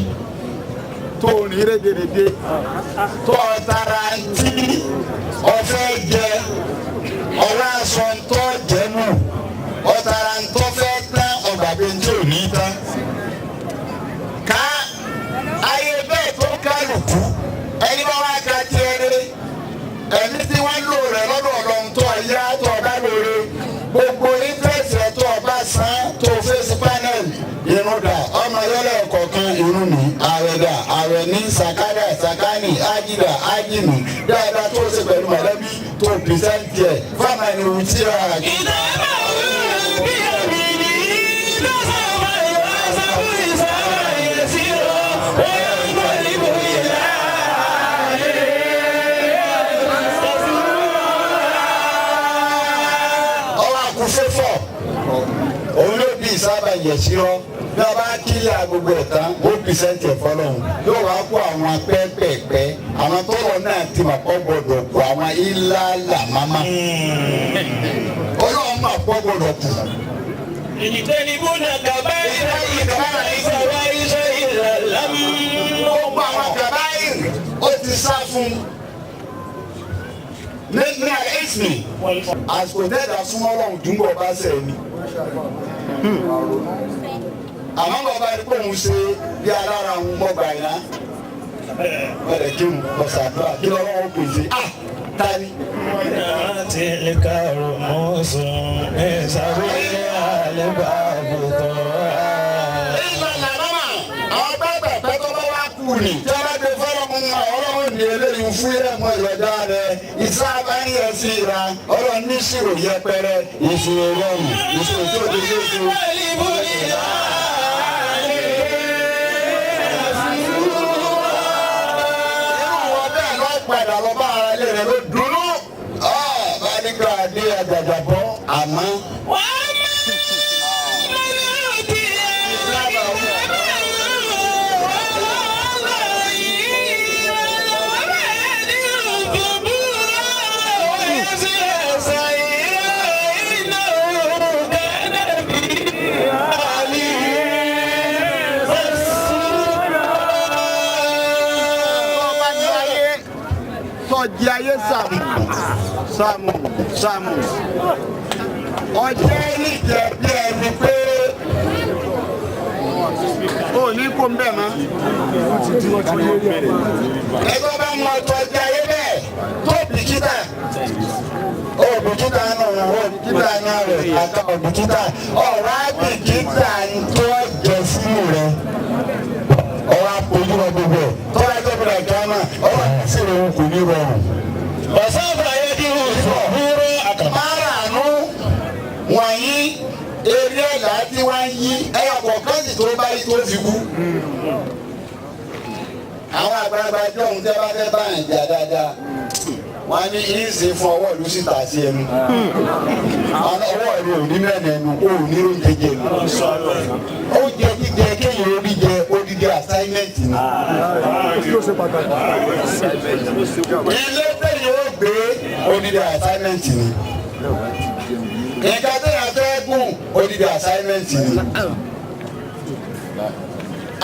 tó o ní rédèrèdè tó o tara ntí ọfẹ jẹ, ọwọ́ aṣọ ntọ́ jẹ nù, ọtara ntọ́ fẹ́ tán, ọgbàgbé ntí ò ní tán. Ká ayé bẹ́ẹ̀ tó kálukú ẹni bá wá ka tiẹ̀ rere, ẹ̀mí tí wọ́n lò rẹ̀ lọ́dọ̀ Ọlọ́run tó ọ̀yá tó ọba lóore, gbogbo interest ẹ̀ tó ọba san tó face panel, irun dà, ọmọ yọlẹ̀ kọ̀ọ̀kan irun ní, ààrẹ dà, ààrẹ ní, sàkádà sàkánì, ájìdà ájìnù, dáadáa tó ṣe pẹ̀lú mọ̀lẹ́bí tó present ẹ̀ fáwọn ẹni wù tí ra. كتابه بيمينه فسوف يحاسب حسابا يسيرا وينقلب إلى أهله مسرورا. Ọwọ́ àkúfẹ́fọ̀ òun ló bí ìsábà yẹ̀sírọ́. Bí a bá kílẹ̀ gbogbo ẹ̀ tán, ó present ẹ̀ fọlọ́hún, yóò wá kó àwọn pẹ́ẹ́pẹ́ẹ́pẹ́, àwọn tọ́lọ̀ náà ti mà kọ́ gbọdọ̀ kó àwọn ilá làmámá. Ọlọ́run mà kọ́ gbọdọ̀ kù. اجتنبون كبائر الفواحش إلا اللمم. Gbogbo àwọn kàbáyìr ó ti sá fún ní àìsàn àsìkò tẹ́ẹ̀dá súnmọ́ ọlọ́run dùnbọ̀ bá sẹ̀ ni. Àmọ́ bàbá rí pé òun ṣe bí alára òun mọ́gbà iná. Bẹ̀rẹ̀ kí n bọ̀ sàdúrà kí lọ́wọ́ pèsè. Ah! Ta ni? تلك رموز لذوي الألباب طه. Ìlànà mọ́mà àwọn pẹ́pẹ́pẹ́ tó bá wá kú ni. Tí a bá gbé fọ́lọ́mù wọn, ọlọ́run ní eléyìí fún ẹ̀mọ́ ìrọ̀dá rẹ̀. Ìsá bá ń yẹ sí ra, ọlọ́run ní ìṣirò yẹpẹrẹ, ìṣirò rọrùn, ìṣirò tó di ṣoṣo. Irú wọn bẹ́ẹ̀ lọ padà lọ bá ara ilé rẹ̀ ló dùnú. Bá nígbà dé àjàjàbọ́ àmọ́. Ọba ní ayé tọ́jú ayé sàmù sàmù sàmù ọjẹ́ níjẹ́ bí ẹni pé ó ní kó ń bẹ̀ mọ́. Ẹgbẹ́ bá mọ tọ́jú ayé bẹ́ẹ̀ tó bìkítà ó bìkítà nù ó bìkítà nù rẹ̀ àtọ̀ bìkítà ọ̀rọ̀ á bìkítà ń tó jẹ fún rẹ̀ ọwọ́ àpòjú lọ gbogbo ẹ̀ tọ́lá tó bẹ̀rẹ̀ kí á máa ọwọ́ àti ìròyìn kò ní rọrùn. Márààánú wọ̀nyí eré ẹ̀dá tí wọ́n ń yí ẹyọ kọ̀ọ̀kan sì tó bá yí tó fi kú. Àwọn àgbàlagbà jọ òun tẹ́ bá fẹ́ bá yàn jà dáadáa. Wọ́n á ní ìsè fún ọwọ́ ìlú síta sí ẹnu. Àwọn ọwọ́ ìlú ò ní mẹ́rin ẹnu, ó ní oúnjẹ jẹ nù. Oúnjẹ jíjẹ kéèyàn orí jẹ odidi assignment ni. Ilé tẹ̀yìn ó gbé odidi assignment ni. Nǹkan tẹ̀yìn fẹ́ gùn odidi assignment ni.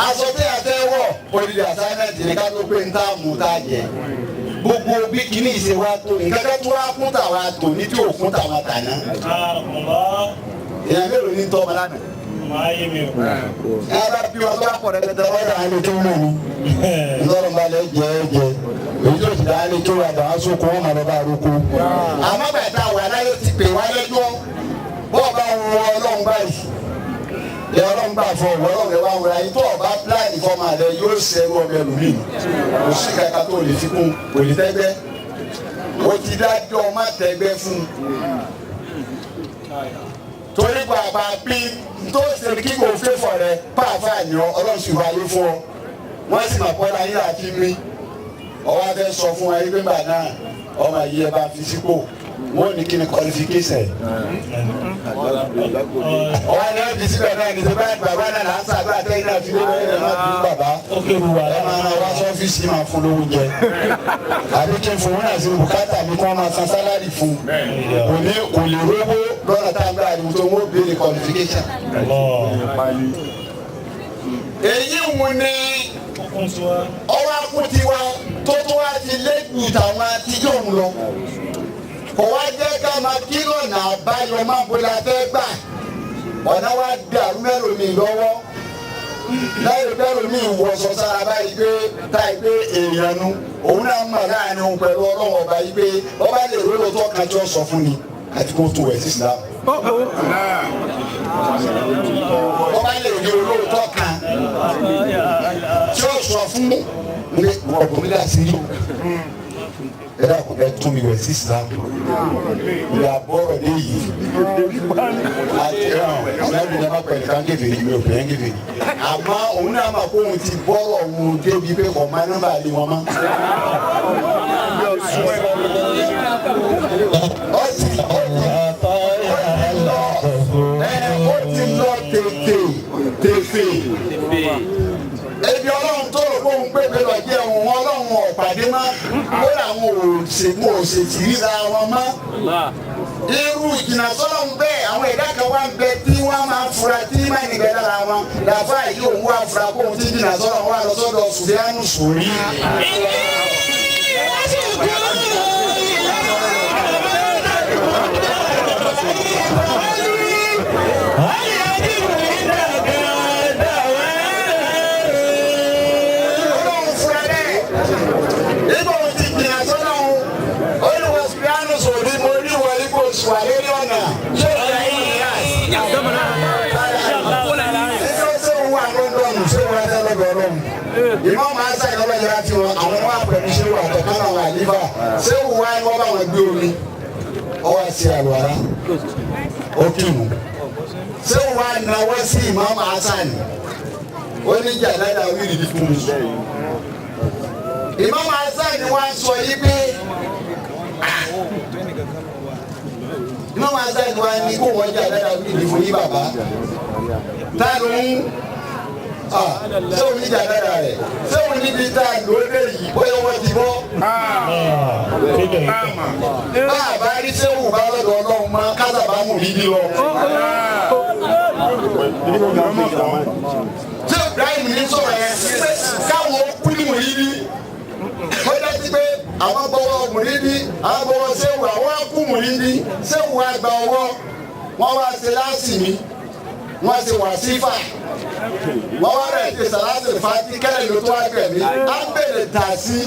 Aṣọ tẹ̀yìn fẹ́ wọ̀ odidi assignment ni ká tó pé ń tá mú tá jẹ. Gbogbo bí kíní ìṣe wa tó nǹkan kan tó wá kún tàwa tò ní tí ò kún tàwa tàná. Èèyàn mélòó ní tọ́ ọmọ lánàá? Ẹ bá bí wọn bá pọ̀ rẹpẹtẹ ọ̀rọ̀ àlè tó mọ̀ ni. Ńlọrọ̀ balẹ̀ jẹ́ jẹ́ èyí tó sì dá lè tó wà dàá sóko wọn máa lọ bá roko. Àmọ́ bàtà wà láyé ti pè wá lẹ́jọ́ bọ́ọ̀ bá wọ ọlọ́run báyìí. Ẹ ọlọ́run bá fọ ọ̀wọ́ ọlọ́run ẹ wá wọra yìí tó ọba pílánì fọmọ rẹ yóò ṣerú ọbẹ̀ lómi. Kò sí kàkà tó lè fi kún kò lè tẹ́gbẹ́. O ti dájọ́ má tẹ́gbẹ́ fún un torí bàbá bí tó ṣe kí kò fẹ́ fọ rẹ pàápàá yàn ọlọ́run sì wáyé fún ọ wọ́n sì mọ̀ pọ́nra yín àti mi ọwọ́ afẹ́ sọ fún ẹ pé bàbá náà ọmọ yìí ẹ bá fi sípò wọ́n ní kí ni qualification ọwọ́ ni wọ́n fi síbẹ̀ náà ní sẹ́bẹ̀ bàbá náà là ń sàdúrà tẹ́yìn náà fi lé lọ́yìn náà fi bàbá ẹ máa ra wá sọ́fíìsì máa fún lówó jẹ àbí kí n fowó náà sí bùkátà mi kí wọ́n máa san sálárì fún kò ní kò lè rówó lọ́nà tá a gbà ní tó wọ́n béèrè qualification. Èyí wù ní ọwọ́ akútiwa tó tó wá ti lé ju tàwọn àtijọ́ òun lọ kò wá jẹ́ ká máa kí lọ́nà àbáyọ máa bó la fẹ́ gbà ọ̀nà wa dàrú mẹ́lòmíì lọ́wọ́ láyé mẹ́lòmíì wọṣọ sára báyìí pé táyì pé èèyàn nu òun náà mọ̀ láàrin òun pẹ̀lú ọlọ́run ọba yìí pé ọba lè rí lóòótọ́ kan tí ó sọ fún ni àti kó tó ẹ̀ sí Islam. Ọba lè rí olóòótọ́ kan tí ó sọ fún ní ọ̀bùn mi láti rí ẹ dákun ẹ tún mi wẹ̀ sí Islam ìyá bọ́rọ̀ dé yìí àti ẹ̀rọ ní ma pẹ̀lú kan kèfèrí mi ò pè é kèfèrí àmọ́ òun náà mà kó òun ti bọ́rọ̀ òun débi pé kò má nọ́mbà lé wọn mọ́. Ó ti ó ti lọ ẹ ó ti lọ tètè tètè ebi ọlọ́run tó rò kóun pé pé lọ jẹ́ òun ọlọ́run ọ̀pàdé. pàdé mọ́, ó làwọn ò ṣe wọn ò ṣe tì ríra wọn mọ́. Irú ìjìnà sọ́lọ́hún bẹ́ẹ̀, àwọn ẹ̀dá kan wá ń bẹ tí wọ́n máa ń fura tí má nìgbẹ́ lára wọn. Làfáà yìí òun wá fura kóun tí jìnnà sọ́lọ́hún wá lọ sọ́dọ̀ Sùfíánù Sùrí. Ọlọ́run fura bẹ́ẹ̀. Nígbà òun ti jìnnà sọ́lọ́hún, olùwọ̀ Sùfíánù Sùrí, mo rí wọlé kó sùn àlérí ọ̀nà. Ṣé ìyá yìí yá? Ìmọ̀ máa ń sàyẹ̀ lọ́wọ́ yẹra tiwọn, àwọn wà pẹ̀lú ṣé wà tọ̀kan náà wà níbà ṣé wà ní wọ́n bá wọn gbé omi ọwọ́ àti àlùwàrá ó kírun. Ṣé wà náwó sí Imam Hasan, ó ní jàdádà wíìlì bí fún mi. Imam Hasan wá sọ yí pé Imam Hasan wá ní kó wọ́n jàdádà wíìlì fún yí bàbá tánu ṣé òun ní jàdára rẹ̀, ṣé òun níbi tá a lò ó lé yìí bóyá wọ́n ti bọ́. Bá a bá rí sẹ́wù bá lọ́dọ̀ Ọlọ́run mọ́ kásábà mú rí bí lọ. Ṣé Ibrahim ní sọ̀rọ̀ yẹn pé káwọn kú ní mùrídí? Ó dájú pé àwọn bọ̀wọ̀ mùrídí, àwọn bọ̀wọ̀ sẹ́wù, àwọn kú mùrídí, sẹ́wù àgbà ọwọ́ wọ́n wá ṣe láàsì mi, wọ́n ṣe wàsífà, wọ́n wá rẹ̀ ṣe sàlásì fati kẹ́lẹ́ ló tó wá gbẹ̀mí á ń bèrè tà sí.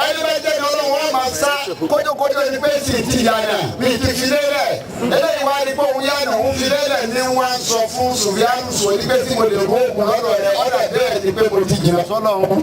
Ẹni bá jẹ́ ní Ọlọ́run wọn máa sá kójókójó ẹni pé sì ti yànà mi ti fi lélẹ̀. Eléyìí wá ní pé òun yànà òun fi lélẹ̀ ní wọ́n á sọ fún Sùfíánù sọ ní pé tí mo lè ró oògùn lọ́dọ̀ rẹ̀ ọ̀dà bẹ́ẹ̀ ni pé mo ti jìnnà sọ́lọ́run.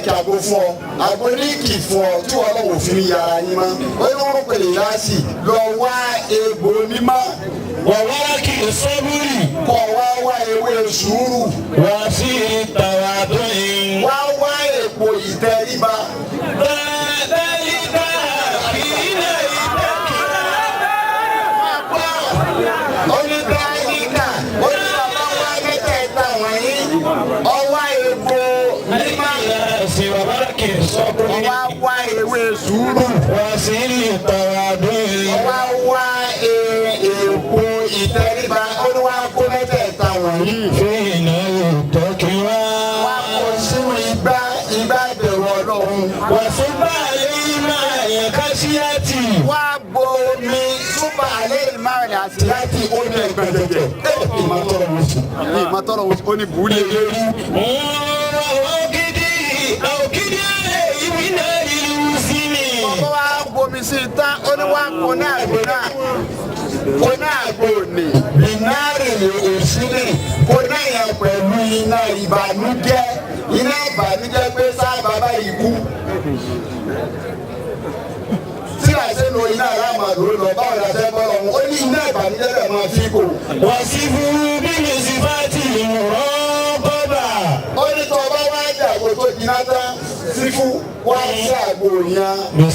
Kí àgbo fún ọ, àgbo ní kì fún ọ tí wọn lọ́wọ́ fi yàrá yín mọ́. Ó ní wọn pèlè láàsì lọ wá egbò mímọ́. Wàwárà kì í sọ́búrì. Kọ̀ wá wá ewé sùúrù. Wà sí tàwádùn yìí. Wá wá èpo ìtẹríba. Bẹ́ẹ̀ni kì í lè Onídàáyíkà oníbàbá wa mẹ́tẹ̀ẹ̀ta wọ̀nyí ọwá egbò mímọ́. Sí wàwárà kì í sọ́búrì. Ọwá wá ewé sùúrù. Wà sí tàwádùn yìí. Ọwá wá èpo ìtẹríba. Ó ní wá kó mẹ́tẹ̀ẹ̀ta wọ̀nyí. Fìnà ìtọ́kì wá. Wá kó sínú igbá igbá ìbẹ̀rù Ọlọ́run. Wà fún báyìí máa yẹ káṣíyàtì. Wá bo omi súpà alẹ́ ìmáàlì àti láti omi ẹ̀gbẹ̀jẹ̀jẹ̀. Ìmọ̀tọ́rọ̀ wọn sùn. Ìmọ̀tọ́rọ̀ wọn sùn. Ó ní bùúlé lérí. Ògidì ògidì alẹ́ ìwé náà ìlú sí mi. Ọkọ wa bomi sí i tán, ó ní wá kó náà gbó náà. Kó náà gbó ní. Bìnárì ní òsínì. Kó náà yẹn pẹ̀lú iná ìbànújẹ́. Iná ìbànújẹ́ pé sábà báyìí kú. Tí a ṣe lo iná aláàmà ló lọ, báwo la fẹ́ bọ́ lọ́wọ́? Ó ní iná ìbànújẹ́ bẹ̀ máa fi kò. Wà sí fún bí mi sì bá ti rán bọ́bà. Ó ní tó bá wá dàgbò tó jiná tán, sífù wá sí àgbo yẹn Bí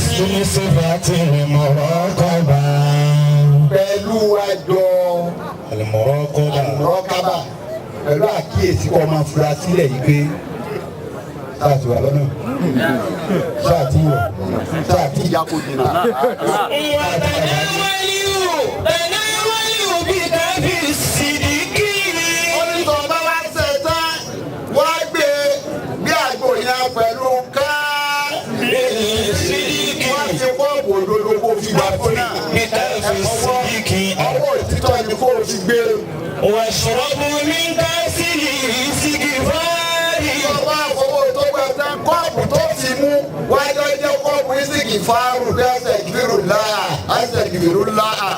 sì bá ti rán kọ́bà. pẹ̀lú àjọ Àlùmọ̀rọ̀ kọ́bà. rọ́kábà pẹ̀lú àkíyèsí kọ́ máa fura sílẹ̀ yìí pé sáà ti wà lọ́nà, sáà ti wọ̀, sáà ti ìyá kò jìnnà. Wà tànáwálíù tànáwálíù bí káfí sídìkì. Ó ní tó bá wá ṣe tán, wá gbé bí àgbo yẹn pẹ̀lú ká Sídìkì. wá fi kọ́ọ̀bù òdodo kó fi gbà fún náà. Bí káfí sídìkì. Ọwọ́ òtítọ́ ni kó o fi gbé. Wàṣọ́bù mi ká sí ìsìkì fáàrí. Ọba àfọwọ́ tó gbà tán, kọ́ọ̀bù tó fi mú wájú jẹ́ kọ́ọ̀bù ìsìnkì fáárù bí àṣẹ ìgbèrú láà àṣẹ ìgbèrú láà.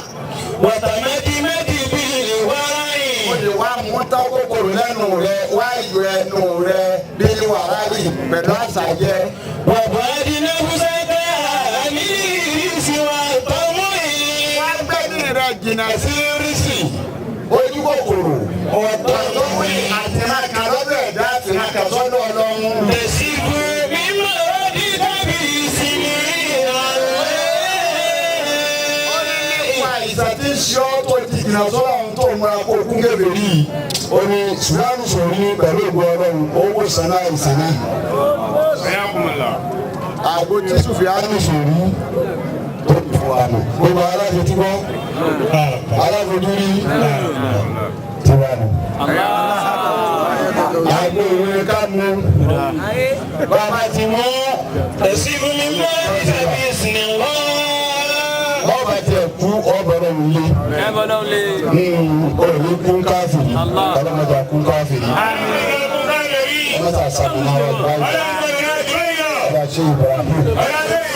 Wàtàmẹ́dìmẹ́dì bí wáyé. O lè wá mú tán kòkòrò lẹ́nu rẹ, wá yọ ẹnu rẹ bí wàhálì pẹ̀lú àṣàjẹ. Wàbàdì náfúsẹ́tà ní ìrísí wa tọ́mú yìí. Wá gbẹ́mí rẹ jìnnà sí rísì. Ojú lójú kòkòrò. Ọ̀dọ́ àtìrákà lọ́dọ̀ ẹ̀dá àtìrákà sọ́dọ̀ Ọlọ́run. تسيب بمرضك بسنين. Ó ní nípa àìsàn tí ń ṣe ọ́ tó ti jìnnà sọ́dọ̀ àwọn tó múra kó kún kébè rí i. Ó ní Sùdánù sọ̀rọ̀ ní pẹ̀lú ògùn Ọlọ́run owó sàn náà àìsàn náà. Àgbo tí Sùfìánù sọ̀rọ̀ tó ti fún wa nù. Gbogbo aláṣẹ tí gbọ́, aláfojú rí ti wà nù. Àgbo ìwé ká mu, bàbá ti mú. تسيب بمرضك بإذن الله. Ọba tiẹ̀ kú ọbọ̀rọ̀ wuli. Òní kún káfìrí, ọlọ́mọdé kún káfìrí. Ọlọ́mọdé àṣàmùnà wà báyìí. Ọba ṣe Ibrahim.